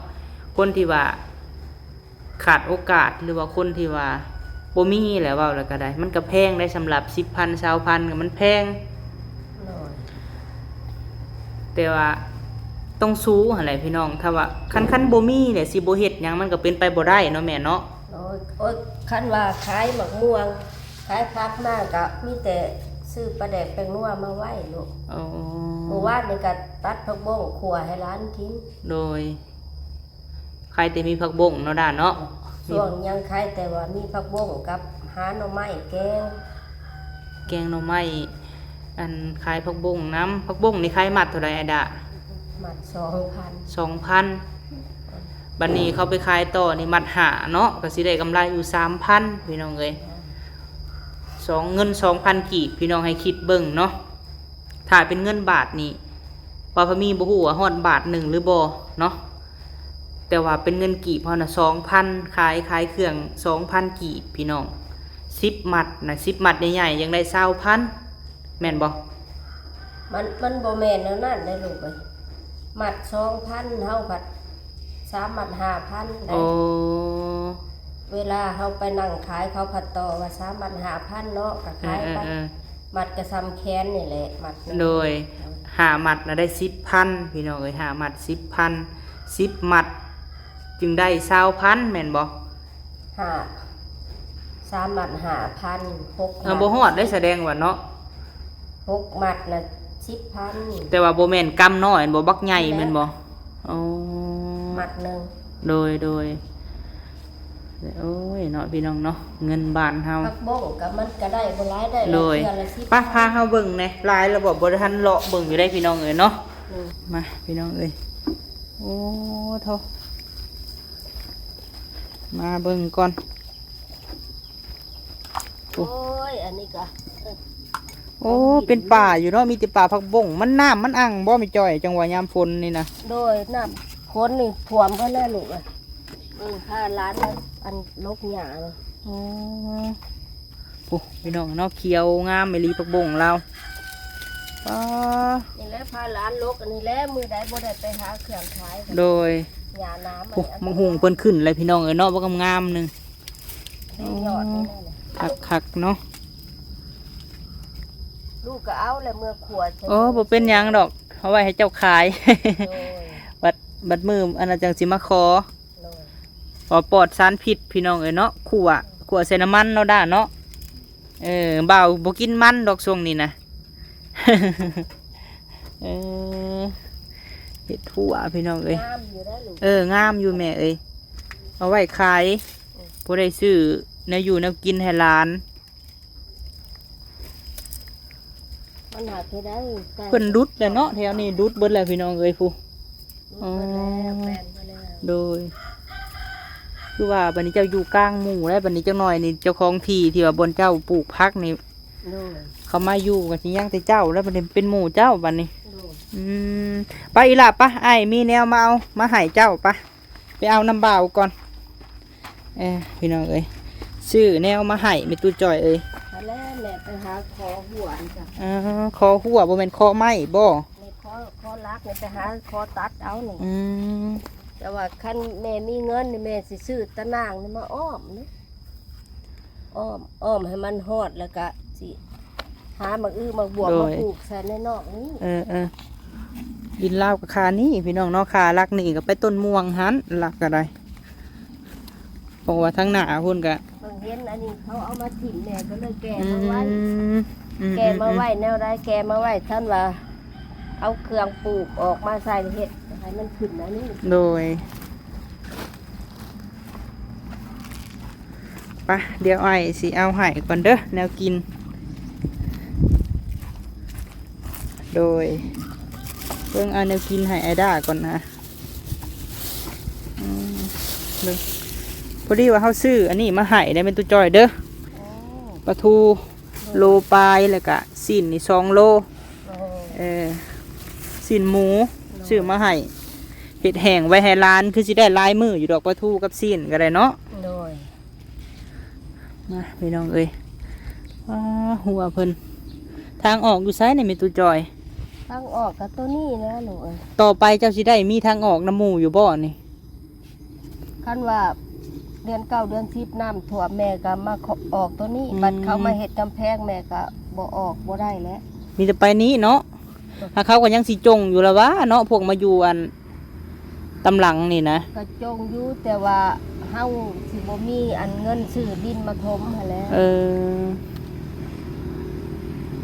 ຄົນທີ່ວ່າ ຂາດໂອກາດ ຫຼືວ່າຄົນທີ່ວ່າບໍ່ມີແຫຼະ ເວົ້າແລ້ວກໍໄດ້ ມັນກໍແພງໄດ໋ ສຳລັບສິບພັນ ຊາວພັນ ກໍມັນແພງ. ໂດຍ ແຕ່ວ່າຕ້ອງສູ້ຫັ້ນແຫຼະພີ່ນ້ອງ ຖ້າວ່າຄັນ ຄັນບໍ່ມີແຫຼະ ຊິບໍ່ເຮັດຫຍັງ ມັນກໍເປັນໄປບໍ່ໄດ້ເນາະແມ່ເນາະ. ໂດຍ ໂອ້ຍ ຄັນວ່າຂາຍໝາກມ່ວງ ຂາຍຜັກມາ ກໍມີແຕ່ຊື້ປາແດກແປ້ງນົວມາໄວ້ລູກ. ອໍ ມື້ວານນີ້ກໍຕັດຜັກບົ້ງຂົ້ວໃຫ້ຫຼານກິນ. ໂດຍ ຂາຍແຕ່ມີຜັກບົ້ງເນາະ ດາເນາະ. ຊ່ວງຍັງຂາຍແຕ່ວ່າມີຜັກບົ້ງກັບຫາໜໍ່ໄມ້ແກງ ແກງໜໍ່ໄມ້ ອັນ ຂາຍຜັກບົ້ງນຳ. ຜັກບົ້ງນີ້ຂາຍມັດເທົ່າໃດ ອາດາ? ມັດສອງພັນ ສອງພັນ. ບັດນີ້ເຂົາໄປຂາຍຕໍ່ນີ້ມັດຫ້າເນາະ ກໍຊິໄດ້ກຳໄລຢູ່ສາມພັນ ພີ່ນ້ອງເອີຍ ສອງ ເງິນສອງພັນກີບ ພີ່ນ້ອງໃຫ້ຄິດເບິ່ງເນາະ. ຖ້າເປັນເງິນບາດນີ້ ບ່າວພາມີບໍ່ຮູ້ວ່າຮອດບາດໜຶ່ງຫຼືບໍ່ເນາະ ແຕ່ວ່າເປັນເງິນກີບເຮົານະ ສອງພັນ ຂາຍ ຂາຍເຄື່ອງ ສອງພັນກີບ ພີ່ນ້ອງ. ສິບມັດນະ ສິບມັດໃຫຍ່ໆ ຍັງໄດ້ຊາວພັນ ແມ່ນບໍ່? ມັນ ມັນບໍ່ແມ່ນແນວນັ້ນເດ້ລູກເອີຍ ມັດສອງພັນ ເຮົາພັດສາມມັດຫ້າພັນໄດ໋. ໂອ້ ເວລາເຮົາໄປນັ່ງຂາຍ ເຂົາພັດຕໍ່ວ່າສາມມັດຫ້າພັນເນາະ ກໍຂາຍໄປ. ເອີໆໆ ມັດກໍສ່ຳແຂນນີ້ແຫຼະ ມັດໜຶ່ງ. ໂດຍ ໂດຍ ຫ້າມັດນະໄດ້ສິບພັນ ພີ່ນ້ອງເອີຍ ຫ້າມັດສິບພັນ ສິບມັດຈຶ່ງໄດ້ຊາວພັນ ແມ່ນບໍ່? ຫ້າ ສາມມັດຫ້າພັນ ຫົກມັດ ເອີ ບໍ່ຮອດໄດ້ ສະແດງວ່າເນາະ ຫົກມັດນະສິບພັນ. ແຕ່ວ່າບໍ່ແມ່ນກຳນ້ອຍ ແມ່ນບໍ່ ບັກໃຫຍ່ແມ່ນບໍ່? ໂອ້ ມັດໜຶ່ງ. ໂດຍ ໂດຍ ໂອ້ຍເນາະ ພີ່ນ້ອງເນາະ ເງິນບ້ານເຮົາ ຜັກບົ້ງກໍມັນກໍໄດ້ບໍ່ຫຼາຍ ໄດ້ ໂດຍ ເທື່ອລະສິບ ໄປ ພາເຮົາເບິ່ງແດ່ ຫຼາຍແລ້ວບໍ່? ບໍ່ໄດ້ທັນເລາະເບິ່ງຢູ່ໄດ໋ ພີ່ນ້ອງເອີຍເນາະ. ອືມ ມາ ພີ່ນ້ອງເອີຍ ໂອ້ໂທ້ ມາເບິ່ງກ່ອນ. ໂອ້ ໂອ້ຍ ອັນນີ້ກໍ ໂອ້ ເປັນປ່າຢູ່ເນາະ ມີແຕ່ປ່າຜັກບົ້ງ. ມັນ ນ້ຳມັນອັ່ງບໍ່ແມ່ຈ້ອຍ? ຈັ່ງວ່າຍາມຝົນນີ້ນະ. ໂດຍ ນ້ຳຝົນນີ້ຖ້ວມເບິດແລ້ວລູກເອີຍ. ເບິ່ງພາຫຼານມາອັນຫຼົກຫຍ້ານີ້. ໂອ້ ໂອ້ ພີ່ນ້ອງເນາະ ຂຽວງາມອີ່ຫຼີຜັກບົ້ງລາວ. ອໍ ນີ້ແຫຼະ ພາຫຼານຫຼົກອັນນີ້ແຫຼະ ມື້ໃດບໍ່ໄດ້ໄປຫາເຄື່ອງຂາຍ. ໂດຍ ຫຍ້າໜາມ. ໂອ້ ບັກຫຸ່ງເພິ່ນຂຶ້ນແລ້ວ ພີ່ນ້ອງເອີຍເນາະ ບັກງາມໆໜຶ່ງ. ນີ້ຍອດນີ້ແຫຼະ ຄັກໆເນາະ. ລູກກໍເອົາແຫຼະເມືອຂົ້ວໃສ່. ໂອ້ ບໍ່ເປັນຫຍັງດອກ ເອົາໄວ້ໃຫ້ເຈົ້າຂາຍ. ໂດຍ ບັດ ບັດມື້ອັນນັ້ນຈັ່ງຊິມາຂໍ. ໂດຍ ພໍປອດສານພິດ ພີ່ນ້ອງເອີຍເນາະ. ຂົ້ວ ຂົ້ວໃສ່ນ້ຳມັນເນາະ ດາເນາະ. ເອີ ບ່າວບໍ່ກິນມັນດອກຊ່ວງນີ້ນະ. ເອີ ເຮັດທົ່ວ ພີ່ນ້ອງເອີຍ. ງາມຢູ່ໄດ໋ລູກ. ເອີ ງາມຢູ່ແມ່ເອີຍ ເອົາໄວ້ຂາຍ. ອືມ ພໍໄດ້ຊື້ແນວຢູ່ແນວກິນໃຫ້ຫຼານ. ມັນຫາກເຮັດໄດ້ ເພິ່ນດຸດແລ້ວເນາະ ແຖວນີ້ດຸດເບິດແລ້ວ ພີ່ນ້ອງເອີຍ ຜູ້. ດຸດເບິດແລ້ວ ອໍ ແປນເບິດແລ້ວ. ໂດຍ ຄືວ່າບັດນີ້ເຈົ້າຢູ່ກາງໝູ່ແລ້ວ ບັດນີ້ຈັກໜ້ອຍນີ້ເຈົ້າຂອງທີ່ທີ່ວ່າບ່ອນເຈົ້າປູກຜັກນີ້. ໂດຍ ເຂົາມາຢູ່ກໍຊິຍັງແຕ່ເຈົ້າແລ້ວ ບັດນີ້ເປັນໝູ່ເຈົ້າບັດນີ້. ໂດຍ ອືມ ໄປອີ່ຫຼ້າ ໄປ ອ້າຍມີແນວມາເອົາ ມາໃຫ້ເຈົ້າ ໄປ ໄປເອົານຳບ່າວກ່ອນ. ເອີ ພີ່ນ້ອງເອີຍ ຊື້ແນວມາໃຫ້ແມ່ຕູ້ຈ່ອຍເອີຍ. ຫັ້ນແຫຼະ ແມ່ໄປຫາຂໍຫົວນີ້ຈ້ະ. ອໍ ຂໍຫົວ ບໍ່ແມ່ນຂໍໄມ້ບໍ່? ແມ່ຂໍ ຂໍຫຼັກນີ້ ໄປຫາຂໍຕັດເອົານີ້. ອືມ ແຕ່ວ່າຄັນແມ່ມີເງິນນີ້ ແມ່ຊິຊື້ຕາໜ່າງນີ້ມາອ້ອມເດ້ ອ້ອມ ອ້ອມໃຫ້ມັນຮອດ ແລ້ວກະຊິຫາໝາກອຶໝາກບວບ ໂດຍ ມາປູກໃສ່ໃນນອກນີ້. ເອີໆ ດິນລາວກໍຄ່ານີ້ພີ່ນ້ອງເນາະ ຄ່າຫຼັກນີ້ກໍໄປຕົ້ນມ່ວງຫັ້ນ ຫຼັກກໍໄດ້ ເພາະວ່າທາງໜ້າພຸ້ນກະ ເບິ່ງເຫັນອັນນີ້ເຂົາເອົາມາຖິ້ມ ແມ່ກໍເລີຍແກ່ມາໄວ້. ອືມ ແກ່ມາໄວ້ແນວໃດ ແກ່ມາໄວ້ ຄັນວ່າເອົາເຄື່ອງປູກອອກມາໃສ່ເຮັດໃຫ້ມັນຂຶ້ນອັນນີ້. ໂດຍ ໄປ ດຽວອ້າຍຊິເອົາໃຫ້ກ່ອນເດີ ແນວກິນ. ໂດຍ ເບິ່ງເອົາແນວກິນໃຫ້ອ້າຍດາກ່ອນນະ. ອືມ ເບິ່ງ ພໍດີວ່າເຮົາຊື້ອັນນີ້ມາໃຫ້ໄດ໋ ແມ່ຕູ້ຈ້ອຍເດີ. ໂອ້ ປາທູ ໂລປາຍ ແລ້ວກະຊີ້ນນີ້ສອງໂລ. ໂອ້ ເອີ ຊີ້ນໝູ ໂດຍ ຊື້ມາໃຫ້ ເຮັດແຫ້ງໄວ້ໃຫ້ຫຼານ ຄືຊິໄດ້ຫຼາຍມື້ຢູ່ດອກ ປາທູກັບຊີ້ນກໍໄດ້ເນາະ. ໂດຍ ມາພີ່ນ້ອງເອີຍ ວ້າ ຫົວເພິ່ນ ທາງອອກຢູ່ໃສນີ້ແມ່ຕູ້ຈ້ອຍ? ທາງອອກກໍໂຕນີ້ແຫຼະລູກເອີຍ. ຕໍ່ໄປເຈົ້າຊິໄດ້ມີທາງອອກນຳໝູ່ຢູ່ບໍ່ນີ້? ຄັນວ່າເດືອນເກົ້າເດືອນສິບນ້ຳຖ້ວມ ແມ່ກໍມາເຄາະອອກໂຕນີ້. ອືມ ບັດເຂົາມາເຮັດກຳແພງ ແມ່ກໍບໍ່ອອກບໍ່ໄດ້ແຫຼະ ມີແຕ່ໄປນີ້ເນາະ. ຫາເຂົາກໍຍັງຊິຈົ່ງຢູ່ລະຫວາເນາະ ພວກມາຢູ່ອັນຕຳຫຼັງນີ້ນະ. ກໍຈົ່ງຢູ່ ແຕ່ວ່າເຮົາຊິບໍ່ມີອັນເງິນຊື້ດິນມາຖົມຫັ້ນແຫຼະ. ເອີ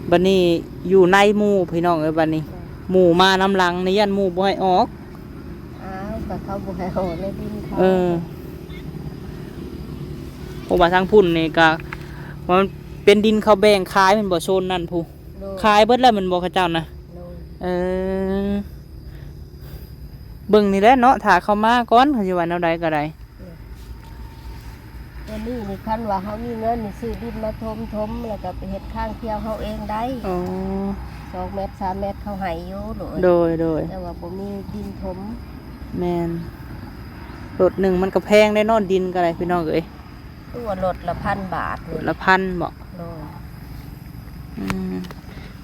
ບັດນີ້ຢູ່ໃນໝູ່ພີ່ນ້ອງເອີຍ ບັດນີ້ ເອີ ໝູ່ມານຳຫຼັງນີ້ ຢ້ານໝູ່ບໍ່ໃຫ້ອອກ. ອ້າວ ກໍເຂົາບໍ່ໃຫ້ເອົາໃນດິນເຂົາ. ເອີ ເພາະວ່າທາງພຸ້ນນີ້ກໍ ມັນເປັນດິນເຂົາແບ່ງຂາຍແມ່ນບໍ່ ໂຊນນັ້ນພຸ້ນ? ໂດຍ ຂາຍເບິດແລ້ວແມ່ນບໍ່ເຂົາເຈົ້ານະ? ໂດຍ ເອີ ເບິ່ງນີ້ແຫຼະເນາະ ຖ້າເຂົາມາກ່ອນ ເຂົາຊິວ່າແນວໃດກໍໄດ້. ໂດຍ ອັນນີ້ນີ້ ຄັນວ່າເຮົາມີເງິນນີ້ ຊື້ດິນມາຖົມໆ ແລ້ວກໍໄປເຮັດທາງທ່ຽວເຮົາເອງໄດ້. ອໍ ສອງແມັດ ສາມແມັດ ເຂົາໃຫ້ຢູ່ໂລດ. ໂດຍໆ ແຕ່ວ່າບໍ່ມີດິນຖົມ. ແມ່ນ ລົດໜຶ່ງມັນກໍແພງໄດ໋ເນາະ ດິນກໍໄດ້ ພີ່ນ້ອງເອີຍ. ຕົວລົດລະພັນບາດນີ້ ລົດລະພັນບໍ? ໂດຍ ອືມ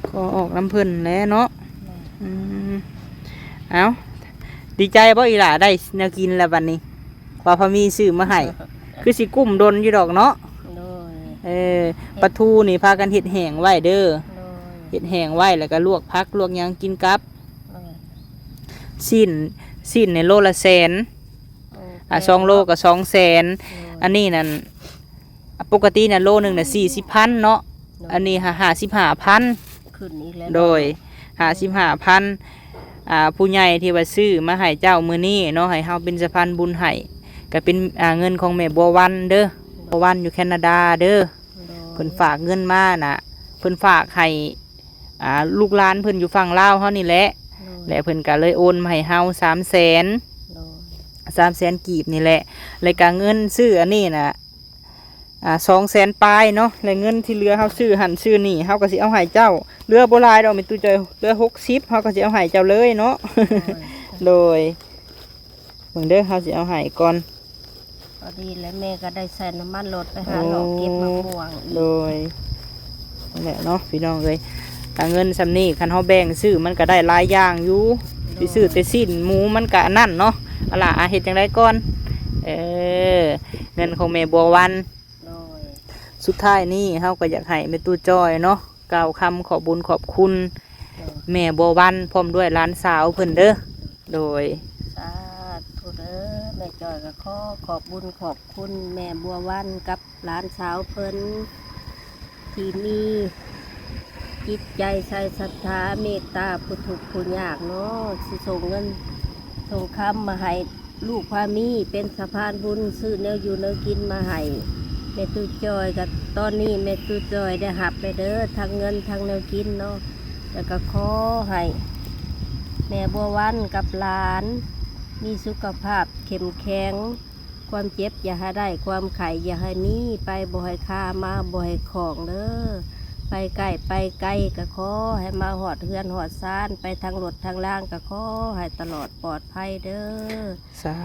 ກໍອອກນຳເພິ່ນແຫຼະເນາະ. ແມ່ນ ອືມ ເອົ້າ ດີໃຈບໍ່ອີ່ຫຼ້າ ໄດ້ແນວກິນແລ້ວບັດນີ້ ວ່າພາມີຊື້ມາໃຫ້ ຄືຊິກຸ້ມດົນຢູ່ດອກເນາະ. ໂດຍ ເອີ ເຮັດ ປາທູນີ້ພາກັນເຮັດແຫ້ງໄວ້ເດີ. ໂດຍ ເຮັດແຫ້ງໄວ້ ແລ້ວກໍລວກຜັກລວກຫຍັງກິນກັບ. ໂດຍ ຊີ້ນ ຊີ້ນນີ້ໂລລະແສນ. ໂອ້ ອ່າ ສອງໂລກໍສອງແສນ. ໂດຍ ອັນນີ້ນັ້ນ ປົກກະຕິນະໂລໜຶ່ງນະສີ່ສິບພັນເນາະ. ໂດຍ ອັນນີ້ຫາຫ້າສິບຫ້າພັນ ຂຶ້ນອີກແລ້ວ. ໂດຍ ເນາະ ຫ້າສິບຫ້າພັນ. ອ່າ ຜູ້ໃຫຍ່ທີ່ວ່າຊື້ມາໃຫ້ເຈົ້າມື້ນີ້ເນາະ ໃຫ້ເຮົາເປັນສະພານບຸນໃຫ້ ກະເປັນ ອ່າ ເງິນຂອງແມ່ບົວວັນເດີ ບົວວັນຢູ່ແຄນາດາເດີ. ໂດຍ ເພິ່ນຝາກເງິນມານະ ເພິ່ນຝາກໃຫ້ ອ່າ ລູກຫຼານເພິ່ນຢູ່ຝັ່ງລາວເຮົານີ້ແຫຼະ. ໂດຍ ແລະເພິ່ນກະເລີຍໂອນມາໃຫ້ເຮົາສາມແສນ. ໂດຍ ສາມແສນກີບນີ້ແຫຼະ ແລະກະເງິນຊື້ອັນນີ້ນະ ອ່າ ສອງແສນປາຍເນາະ ແລະເງິນທີ່ເຫຼືອເຮົາຊື້ຫັ້ນຊື້ນີ້ ເຮົາກໍຊິເອົາໃຫ້ເຈົ້າ ເຫຼືອບໍ່ຫຼາຍດອກແມ່ຕູ້ຈ້ອຍ ເຫຼືອຫົກສິບ ເຮົາກໍຊິເອົາໃຫ້ເຈົ້າເລີຍເນາະ. ໂດຍ ໂດຍ ເບິ່ງເດີ ເຮົາຊິເອົາໃຫ້ກ່ອນ. ພໍດີແລ້ວ ແມ່ກໍໄດ້ໃຊ້ນ້ຳມັນລົດໄປຫາເລາະເກັບໝາກມ່ວງອີກ. ໂອ້ ໂດຍ ນັ້ນແຫຼະເນາະ ພີ່ນ້ອງເອີຍ ຖ້າເງິນສ່ຳນີ້ ຄັນເຮົາແບ່ງຊື້ ມັນກໍໄດ້ຫຼາຍຢ່າງຢູ່. ໂດຍ ຊິຊື້ແຕ່ຊີ້ນໝູ ມັນກໍອັນນັ້ນເນາະ. ເອົາລະ ອ່າ ເຮັດຈັ່ງໃດກ່ອນ? ເອີ ເງິນຂອງແມ່ບົວວັນ. ໂດຍ ສຸດທ້າຍນີ້ ເຮົາກໍຢາກໃຫ້ແມ່ຕູ້ຈ້ອຍເນາະ ກ່າວຄຳຂອບບຸນຂອບຄຸນ ໂດຍ ແມ່ບົວວັນ ພ້ອມດ້ວຍຫຼານສາວເພິ່ນເດີ. ໂດຍ ສາທຸເດີ ແມ່ຈ້ອຍກໍຂໍຂອບບຸນຂອບຄຸນແມ່ບົວວັນກັບຫຼານສາວເພິ່ນ ທີ່ມີຈິດໃຈໃສ່ສັດທາເມດຕາຜູ້ທຸກຜູ້ຍາກເນາະ ຊິສົ່ງເງິນສົ່ງຄຳມາໃຫ້ ລູກພາມີເປັນສະພານບຸນ ຊື້ແນວຢູ່ແນວກິນມາໃຫ້ແມ່ຕູ້ຈ້ອຍ. ກໍຕອນນີ້ແມ່ຕູ້ຈ້ອຍໄດ້ຮັບແລ້ວເດີ ທັງເງິນທັງແນວກິນເນາະ. ແລ້ວກໍຂໍໃຫ້ແມ່ບົວວັນກັບຫຼານມີສຸຂະພາບເຂັ້ມແຂງ, ຄວາມເຈັບຢ່າໃຫ້ໄດ້, ຄວາມໄຂ້ຢ່າໃຫ້ມີ, ໄປບໍ່ໃຫ້ຄາ, ມາບໍ່ໃຫ້ຂ້ອງເດີ. ໄປໃກ້ໄປໄກກໍຂໍໃຫ້ມາຮອດເຮືອນຮອດຊານ, ໄປທາງລົດທາງລາງກໍຂໍໃຫ້ຕະຫຼອດປອດໄພເດີ. ສາ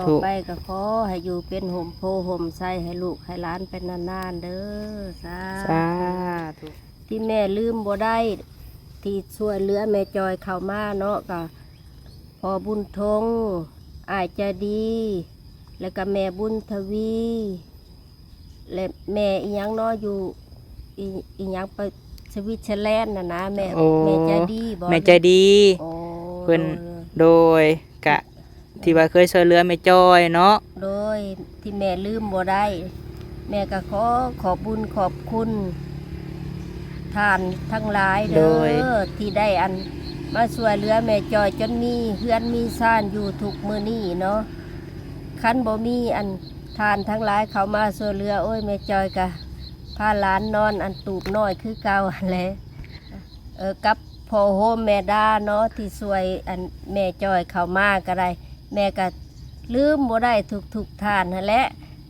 ທຸ. ຕໍ່ໄປກໍຂໍໃຫ້ຢູ່ເປັນຮົ່ມໂພຮົ່ມໄຊໃຫ້ລູກໃຫ້ຫຼານໄປນານໆເດີ. ສາ ສາທຸ. ທີ່ແມ່ລືມບໍ່ໄດ້ ທີ່ຊ່ວຍເຫຼືອແມ່ຈອຍເຂົ້າມາເນາະ ກໍພໍ່ບຸນທົງ ອ້າຍໃຈດີ ແລ້ວກໍແມ່ບຸນທະວີ ແລະແມ່ອີ່ຫຍັງເນາະ ຢູ່ອີ່ ອີ່ຫຍັງໄປສະວິດເຊີແລນນະນະ ແມ່ ໂອ້ ແມ່ໃຈດີບໍ? ແມ່ໃຈດີ ໂອ້ ເພິ່ນ ໂດຍ ໂດຍ ກະ ທີ່ວ່າເຄີຍຊ່ວຍເຫຼືອແມ່ຈອຍເນາະ ໂດຍ ທີ່ແມ່ລືມບໍ່ໄດ້ ແມ່ກໍຂໍຂອບບຸນຂອບຄຸນທ່ານທັງຫຼາຍເດີ ໂດຍ ທີ່ໄດ້ອັນມາຊ່ວຍເຫຼືອແມ່ຈອຍ ຈົນມີເຮືອນມີຊານຢູ່ທຸກມື້ນີ້ເນາະ ຄັນບໍ່ມີອັນທ່ານທັງຫຼາຍເຂົ້າມາຊ່ວຍເຫຼືອ ໂອ້ຍ ແມ່ຈອຍກະພາຫຼານນອນອັນຕູບນ້ອຍຄືເກົ່າຫັ້ນແຫຼະ ເອີ ກັບພໍ່ໂຮມແມ່ດາເນາະ ທີ່ຊ່ວຍອັນແມ່ຈອຍເຂົ້າມາກໍໄດ້ ແມ່ກໍລືມບໍ່ໄດ້ທຸກໆທ່ານຫັ້ນແຫຼະ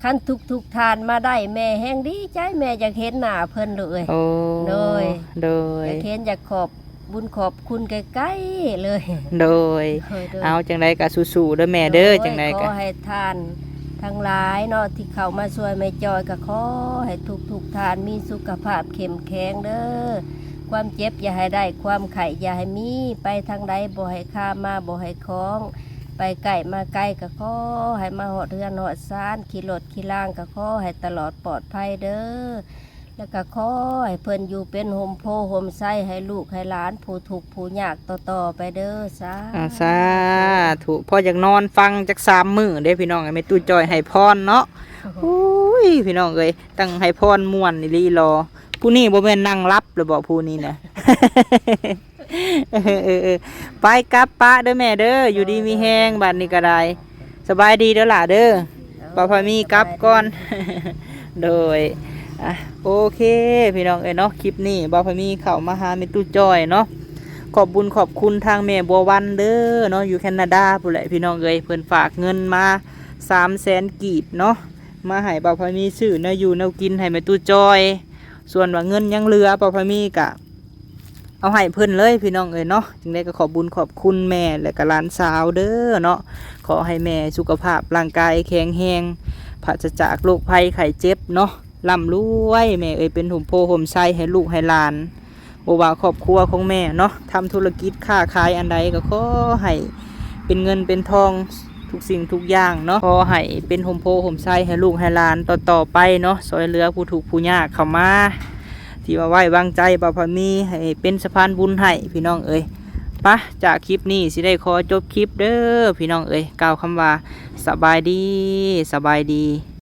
ຄັນທຸກໆທ່ານມາໄດ້ ແມ່ແຮງດີໃຈ ແມ່ຢາກເຫັນໜ້າເພິ່ນລູກເອີຍ ໂອ້ ໂດຍ ໂດຍ ຢາກເຫັນ ຢາກຂອບບຸນຂອບຄຸນໃກ້ໆເລີຍ ໂດຍ ໂດຍ ໂດຍ ເອົາ ຈັ່ງໃດກໍສູ້ໆເດີແມ່ເດີ ໂດຍ ຈັ່ງໃດກໍ ຂໍໃຫ້ທ່ານທັງຫຼາຍເນາະ ທີ່ເຂົ້າມາຊ່ວຍແມ່ຈອຍ ກໍຂໍໃຫ້ທຸກໆທ່ານມີສຸຂະພາບເຂັ້ມແຂງເດີ ຄວາມເຈັບຢ່າໃຫ້ໄດ້ ຄວາມໄຂ້ຢ່າໃຫ້ມີ ໄປທາງໃດບໍ່ໃຫ້ຄາມາບໍ່ໃຫ້ຂອງ ໄປໃກ້ມາໄກກໍຂໍໃຫ້ມາຮອດເຮືອນຮອດຊານ ຂີ່ລົດຂີ່ລາງກໍຂໍໃຫ້ຕະຫຼອດປອດໄພເດີ ແລ້ວກໍຂໍໃຫ້ເພິ່ນຢູ່ເປັນຮົ່ມໂພຮົ່ມໄຊໃຫ້ລູກໃຫ້ຫຼານຜູ້ທຸກຜູ້ຍາກຕໍ່ໆໄປເດີ ສາ ອ່າ ສາທຸ ພໍຢາກນອນຟັງຈັກສາມມື້ເດ້ພີ່ນ້ອງ ແມ່ຕູ້ຈ້ອຍໃຫ້ພອນເນາະ ໂອ້ຍ ພີ່ນ້ອງເອີຍ ຕັ້ງໃຫ້ພອນມ່ວນອີ່ຫຼີຫຼໍ ຜູ້ນີ້ບໍ່ແມ່ນນັ່ງຫຼັບແລ້ວບໍ ຜູ້ນີ້ນະ ເອີໆ ໄປ ກັບປະເດີແມ່ເດີ ຢູ່ດີມີແຮງ ບາດນີ້ກໍໄດ້ ສະບາຍດີເດີຫຼ້າເດີ ເອີ ບ່າວພາມີກັບກ່ອນ ໂດຍ ອ່ະ ໂອເຄ ພີ່ນ້ອງເອີຍເນາະ ຄລິບນີ້ບ່າວພາມີເຂົ້າມາຫາແມ່ຕູ້ຈ້ອຍເນາະ ຂອບບຸນຂອບຄຸນທາງແມ່ບົວວັນເດີເນາະ ຢູ່ແຄນາດາພຸ້ນແຫຼະ ພີ່ນ້ອງເອີຍ ເພິ່ນຝາກເງິນມາສາມແສນກີບເນາະ ມາໃຫ້ບ່າວພາມີຊື້ແນວຢູ່ແນວກິນໃຫ້ແມ່ຕູ້ຈ້ອຍ ສ່ວນວ່າເງິນຍັງເຫຼືອ ບ່າວພາມີກະເອົາໃຫ້ເພິ່ນເລີຍພີ່ນ້ອງເອີຍເນາະ ຈັ່ງໃດກໍຂອບບຸນຂອບຄຸນແມ່ ແລະກະຫຼານສາວເດີເນາະ ຂໍໃຫ້ແມ່ສຸຂະພາບຮ່າງກາຍແຂງແຮງ ປາສະຈາກໂລກໄພໄຂ້ເຈັບເນາະ ລ່ຳລວຍແມ່ເອີຍ ເປັນຮົ່ມໂພຮົ່ມໄຊໃຫ້ລູກໃຫ້ຫຼານ ບໍ່ວ່າຄອບຄົວຂອງແມ່ເນາະ ທຳທຸລະກິດຄ້າຂາຍອັນໃດກໍຂໍໃຫ້ເປັນເງິນເປັນທອງ ທຸກສິ່ງທຸກຢ່າງເນາະ ຂໍໃຫ້ເປັນຮົ່ມໂພຮົ່ມໄຊໃຫ້ລູກໃຫ້ຫຼານຕໍ່ໆໄປເນາະ ຊ່ອຍເຫຼືອຜູ້ທຸກຜູ້ຍາກເຂົ້າມາ ທີ່ວ່າໄວ້ວາງໃຈບ່າວພາມີໃຫ້ເປັນສະພານບຸນໃຫ້ພີ່ນ້ອງເອີຍ ປະ ຈາກຄລິບນີ້ຊິໄດ້ຂໍຈົບຄລິບເດີພີ່ນ້ອງເອີຍ ກ່າວຄຳວ່າ ສະບາຍດີ ສະບາຍດີ.